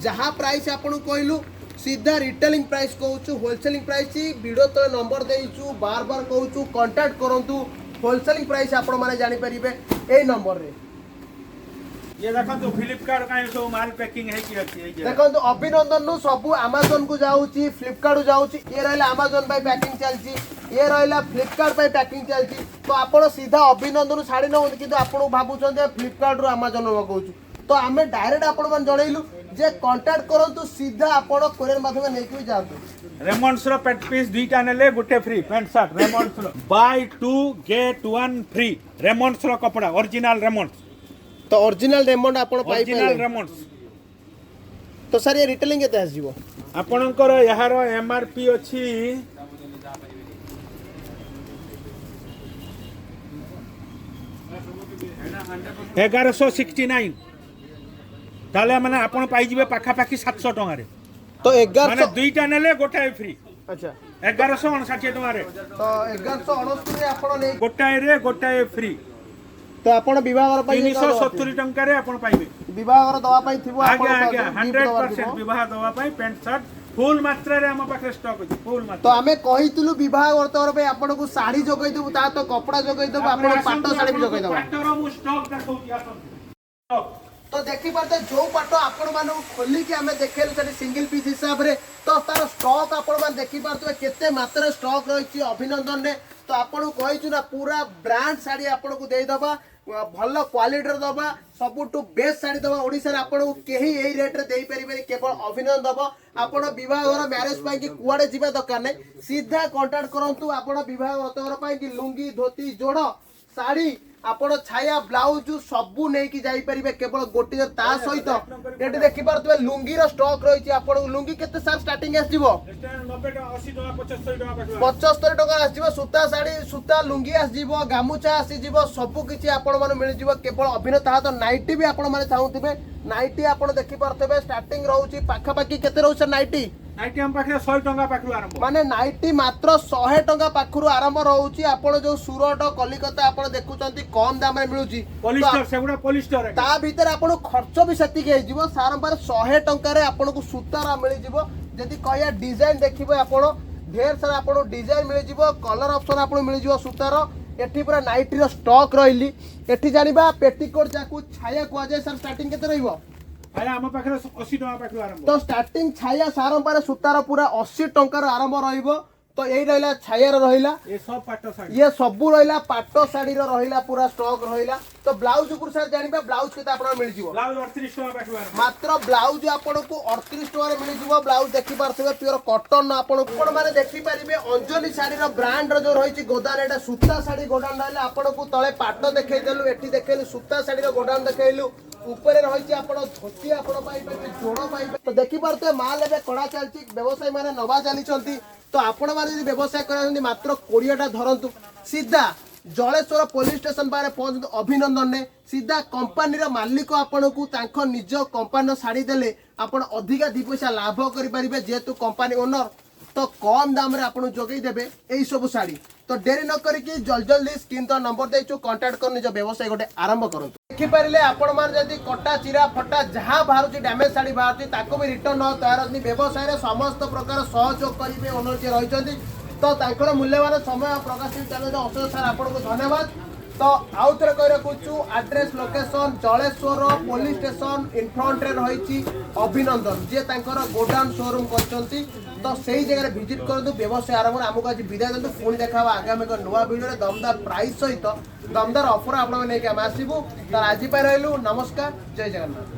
ଯାହା ପ୍ରାଇସ୍ ଆପଣଙ୍କୁ କହିଲୁ, ସିଧା ରିଟେଲିଂ ପ୍ରାଇସ୍ କହୁଛୁ, ହୋଲସେଲିଂ ପ୍ରାଇସ୍। ଭିଡ଼ିଓ ତଳେ ନମ୍ବର ଦେଇଛୁ, ବାର ବାର କହୁଛୁ, କଣ୍ଟାକ୍ଟ କରନ୍ତୁ। ହୋଲସେଲିଂ ପ୍ରାଇସ୍ ଆପଣମାନେ ଜାଣିପାରିବେ ଏଇ ନମ୍ବରରେ। ଇଏ ଦେଖନ୍ତୁ, ଫ୍ଲିପକାର୍ଟ କାହିଁ ସବୁ ମାଲ ପ୍ୟାକିଂ ହେଇକି ଅଛି, ଏଇ ଯେ। ଦେଖନ୍ତୁ, ଅଭିନନ୍ଦନରୁ ସବୁ ଆମାଜନକୁ ଯାଉଛି, ଫ୍ଲିପକାର୍ଟ ଯାଉଛି। ଇଏ ରହିଲା ଆମାଜନ ପାଇଁ ପ୍ୟାକିଂ ଚାଲିଛି, ଇଏ ରହିଲା ଫ୍ଲିପକାର୍ଟ ପାଇଁ ପ୍ୟାକିଂ ଚାଲିଛି। ତ ଆପଣ ସିଧା ଅଭିନନ୍ଦନରୁ ଶାଢ଼ୀ ନେଉଛନ୍ତି, କିନ୍ତୁ ଆପଣଙ୍କୁ ଭାବୁଛନ୍ତି ଫ୍ଲିପକାର୍ଟରୁ ଆମାଜନରୁ ମଗାଉଛୁ। ତ ଆମେ ଡାଇରେକ୍ଟ ଆପଣମାନେ ଜଣେଇଲୁ ଯେ କଣ୍ଟାକ୍ଟ କରନ୍ତୁ, ସିଧା ଆପଣ କୋରିୟର ମାଧ୍ୟମରେ ନେଇକି ବି ଯାଆନ୍ତୁ। ରେମଣ୍ଡସର ପ୍ୟାଣ୍ଟ ପିସ୍ ଦୁଇଟା ନେଲେ ଗୋଟେ ଫ୍ରି, ପ୍ୟାଣ୍ଟ ସାର୍ଟ ରେମଣ୍ଡସର, buy two get one free। ରେମଣ୍ଡସର କପଡ଼ା, ଅରିଜିନାଲ ରେମଣ୍ଡସ। ତ ଅରିଜିନାଲ ରେମଣ୍ଡ ଆପଣ ଅରିଜିନାଲ ପାଇପାରିବେ। ରେମଣ୍ଡସ। ତ ସାର୍, ଏ ରିଟେଲିଂ କେତେ ଆସିଯିବ? ଆପଣଙ୍କର ଏହାର ଏମ୍ ଆର୍ ପି ଅଛି 1169। ତାହେଲେ ମାନେ ଆପଣ ପାଇଯିବେ ପାଖାପାଖି 700 ଟଙ୍କାରେ। ତ ମାନେ 1100 ଦୁଇଟା ନେଲେ ଗୋଟାଏ ଫ୍ରି। 1159 ଟଙ୍କାରେ। ତ 1169 ଆପଣ ନେଇ ଗୋଟାଏରେ ଗୋଟାଏ ଫ୍ରି। ତ ଆପଣ ବିବାହଘର ପାଇଁ 370 ଟଙ୍କାରେ ଆପଣ ପାଇବେ। ବିବାହଘର ଦବା ପାଇଁ ଥିବ। ଆଜ୍ଞା ଆଜ୍ଞା, 100%। ବିବାହ ଦେବା ପାଇଁ ପ୍ୟାଣ୍ଟ ସାର୍ଟ ଫୁଲ୍ ମାତ୍ରାରେ ଆମ ପାଖରେ ଷ୍ଟକ୍ ଅଛି, ଫୁଲ୍ ତ ମାତ୍ରା। ଆମେ କହିଥିଲୁ ବିବାହ ବ୍ରତଘର ପାଇଁ ଆପଣଙ୍କୁ ଶାଢୀ ଯୋଗେଇ ଦେବୁ, ତା ତ କପଡ଼ା ଯୋଗେଇ ଦେବୁ, ଆପଣ ପାଟ ଶାଢୀ ବି ଯୋଗେଇ ଦେବୁ। ପାଟର ମୁଁ ଷ୍ଟକ୍ ଦେଖଉଛି, ଆସନ୍ତୁ। ଷ୍ଟକ୍। ତ ଦେଖିପାରୁଥିବେ, ଯୋଉ ପାଟ ଆପଣମାନଙ୍କୁ ଖୋଲିକି ଆମେ ଦେଖେଇଲୁ ସେଠି ସିଙ୍ଗଲ ପିସ୍ ହିସାବରେ, ତ ତାର ଷ୍ଟକ୍ ଆପଣମାନେ ଦେଖିପାରୁଥିବେ କେତେ ମାତ୍ରାରେ ଷ୍ଟକ୍ ରହିଛି ଅଭିନନ୍ଦନରେ। ତ ଆପଣଙ୍କୁ କହିଛୁ ନା, ପୁରା ବ୍ରାଣ୍ଡ ଶାଢ଼ୀ ଆପଣଙ୍କୁ ଦେଇଦେବା, ଭଲ କ୍ୱାଲିଟିର ଦେବା, ସବୁଠୁ ବେଷ୍ଟ ଶାଢ଼ୀ ଦେବା। ଓଡ଼ିଶାରେ ଆପଣଙ୍କୁ କେହି ଏଇ ରେଟ୍ରେ ଦେଇପାରିବେନି, କେବଳ ଅଭିନନ୍ଦନ ଦେବ। ଆପଣ ବିବାହଘର ମ୍ୟାରେଜ ପାଇଁ କି କୁଆଡ଼େ ଯିବା ଦରକାର ନାହିଁ, ସିଧା କଣ୍ଟାକ୍ଟ କରନ୍ତୁ। ଆପଣ ବିବାହ ବ୍ରତଘର ପାଇଁ କି ଲୁଙ୍ଗି, ଧୋତି, ଯୋଡ଼ ଶାଢ଼ୀ, ଆପଣ ଛାୟା, ବ୍ଲାଉଜ ସବୁ ନେଇକି ଯାଇପାରିବେ କେବଳ ଗୋଟିଏ। ତା ସହିତ ଏଠି ଦେଖିପାରୁଥିବେ ଲୁଙ୍ଗିର ଷ୍ଟକ୍ ରହିଛି ଆପଣଙ୍କୁ। ଲୁଙ୍ଗି କେତେ ସାର୍ ଷ୍ଟାର୍ଟିଂ ଆସିଯିବ? 90 ଟଙ୍କା, 80 ଟଙ୍କା, 75 ଟଙ୍କା ପାଖରୁ। 75 ଟଙ୍କା ଆସିଯିବ ସୂତା ଶାଢ଼ୀ, ସୂତା ଲୁଙ୍ଗି ଆସିଯିବ, ଗାମୁଛା ଆସିଯିବ, ସବୁ କିଛି ଆପଣମାନେ ମିଳିଯିବ କେବଳ ଅଭିନବ। ତାହା ତ ନାଇଟି ବି ଆପଣମାନେ ଚାହୁଁଥିବେ, ନାଇଟି ଆପଣ ଦେଖିପାରୁଥିବେ ଷ୍ଟାର୍ଟିଂ ରହୁଛି ପାଖାପାଖି କେତେ ରହୁଛି ସାର୍ ନାଇଟି? ନାଇଟି ଆମ ପାଖରେ 100 ଟଙ୍କା ପାଖରୁ ଆରମ୍ଭ। ମାନେ ନାଇଟି ମାତ୍ର 100 ଟଙ୍କା ପାଖରୁ ଆରମ୍ଭ ରହୁଛି। ଆପଣ ଯୋଉ ସୁରଟ, କଲିକତା ଆପଣ ଦେଖୁଛନ୍ତି କମ ଦାମରେ ମିଳୁଛି, ତ ପଲିଷ୍ଟର, ସେଗୁଡା ପଲିଷ୍ଟର। ତା ଭିତରେ ଆପଣଙ୍କୁ ଖର୍ଚ୍ଚ ବି ସେତିକି ହେଇଯିବ। ସାରମ୍ବାରେ 100 ଟଙ୍କାରେ ଆପଣଙ୍କୁ ସୂତାର ମିଳିଯିବ। ଯଦି କହିବା ଡିଜାଇନ ଦେଖିବେ ଆପଣ, ଢେର ସାରା ଆପଣଙ୍କୁ ଡିଜାଇନ ମିଳିଯିବ, କଲର ଅପସନ ଆପଣଙ୍କୁ ମିଳିଯିବ ସୂତାର। ଏଠି ପୁରା ନାଇଟିର ଷ୍ଟକ୍ ରହିଲି। ଏଠି ଜାଣିବା ପେଟିକୋଟ, ଯାକୁ ଛାୟା କୁହାଯାଏ, ସାର୍ ଷ୍ଟାର୍ଟିଂ କେତେ ରହିବ? ଆଜ୍ଞା, ଆମ ପାଖରେ 80 ଟଙ୍କା ପାଖରୁ ଆରମ୍ଭ। ତ ଷ୍ଟାର୍ଟିଂ ଛାୟା ସାରମ୍ବାରେ ସୂତାର ପୁରା 80 ଟଙ୍କାର ଆରମ୍ଭ ରହିବ। ତ ଏଇ ରହିଲା ଛାୟାର ରହିଲା। ଏ ସବୁ ପାଟ ଶାଢୀ। ଇଏ ସବୁ ରହିଲା ପାଟ ଶାଢୀର ରହିଲା, ପୁରା ଷ୍ଟକ୍ ରହିଲା। ତ ବ୍ଲାଉଜ ଉପରୁ ସାର୍ ଜାଣିବା, ବ୍ଲାଉଜ କେତେ ଆପଣଙ୍କର ମିଳିଯିବ? ବ୍ଲାଉଜ 38 ଟଙ୍କା ପାଖରୁ ଆରମ୍ଭ। ମାତ୍ର ବ୍ଲାଉଜ ଆପଣଙ୍କୁ 38 ଟଙ୍କାରେ ମିଳିଯିବ। ବ୍ଲାଉଜ ଦେଖିପାରୁଥିବେ ପିଓର କଟନ ଆପଣଙ୍କୁ। ଆପଣମାନେ ଦେଖିପାରିବେ ଅଞ୍ଜଳି ଶାଢୀର ବ୍ରାଣ୍ଡର ଯୋଉ ରହିଛି ଗୋଦାମ, ଏଇଟା ସୂତା ଶାଢୀ ଗୋଦାମ ରହିଲା। ଆପଣଙ୍କୁ ତଳେ ପାଟ ଦେଖେଇଦେଲୁ, ଏଠି ଦେଖେଇଲୁ ସୂତା ଶାଢୀର ଗୋଦାମ ଦେଖେଇଲୁ, ଉପରେ ରହିଛି ଆପଣ ଧୋତି ଆପଣ ପାଇପାରିବେ, ଯୋଡ଼ ପାଇପାରିବେ। ତ ଦେଖିପାରୁଥିବେ ମାଲ ଏବେ କଡ଼ା ଚାଲିଛି, ବ୍ୟବସାୟୀ ମାନେ ନବା ଚାଲିଛନ୍ତି। ତ ଆପଣମାନେ ଯଦି ବ୍ୟବସାୟ କରାଯାନ୍ତି, ମାତ୍ର 20ଟା ଧରନ୍ତୁ, ସିଧା ଜଳେଶ୍ୱର ପୋଲିସ ଷ୍ଟେସନ ପାଖରେ ପହଞ୍ଚନ୍ତୁ ଅଭିନନ୍ଦନରେ। ସିଧା କମ୍ପାନୀର ମାଲିକ ଆପଣଙ୍କୁ ତାଙ୍କ ନିଜ କମ୍ପାନୀର ଶାଢ଼ୀ ଦେଲେ ଆପଣ ଅଧିକା ଦି ପଇସା ଲାଭ କରିପାରିବେ, ଯେହେତୁ କମ୍ପାନୀ ଓନର ତ କମ୍ ଦାମରେ ଆପଣଙ୍କୁ ଯୋଗେଇ ଦେବେ ଏଇ ସବୁ ଶାଢ଼ୀ। ତ ଡେରି ନ କରିକି ଜଲ୍ଦି ଜଲ୍ଦି ସ୍କ୍ରିନ୍ ତ ନମ୍ବର ଦେଇଛୁ, କଣ୍ଟାକ୍ଟ କରି ନିଜ ବ୍ୟବସାୟ ଗୋଟେ ଆରମ୍ଭ କରନ୍ତୁ। ଦେଖିପାରିଲେ ଆପଣମାନେ, ଯଦି କଟା ଚିରା ଫଟା ଯାହା ବାହାରୁଛି, ଡ୍ୟାମେଜ ଶାଢ଼ୀ ବାହାରୁଛି, ତାକୁ ବି ରିଟର୍ନ ନେବାକୁ ତୟାର ଅଛନ୍ତି। ବ୍ୟବସାୟରେ ସମସ୍ତ ପ୍ରକାର ସହଯୋଗ କରିବେ ଓନର ଯିଏ ରହିଛନ୍ତି। ତ ତାଙ୍କର ମୂଲ୍ୟବାନ ସମୟ ପ୍ରକାଶ ଚ୍ୟାନେଲ ଅଶୋକ ସାର୍, ଆପଣଙ୍କୁ ଧନ୍ୟବାଦ। ତ ଆଉ ଥରେ କହି ରଖୁଛୁ address, location Jaleswar police station ଇନଫ୍ରଣ୍ଟରେ ରହିଛି ଅଭିନନ୍ଦନ, ଯିଏ ତାଙ୍କର ଗୋଡାଉନ ସୋରୁମ୍ କରିଛନ୍ତି। ତ ସେଇ ଜାଗାରେ ଭିଜିଟ୍ କରନ୍ତୁ, ବ୍ୟବସାୟ ଆରମ୍ଭ। ଆମକୁ ଆଜି ବିଦାୟ ଦିଅନ୍ତୁ। ପୁଣି ଦେଖା ହବ ଆଗାମୀ ଏକ ନୂଆ ଭିଡ଼ିଓରେ, ଦମଦାର ପ୍ରାଇସ୍ ସହିତ ଦମଦାର ଅଫର ଆପଣଙ୍କୁ ନେଇକି ଆମେ ଆସିବୁ। ତାହେଲେ ଆଜି ପାଇଁ ରହିଲୁ, ନମସ୍କାର, ଜୟ ଜଗନ୍ନାଥ।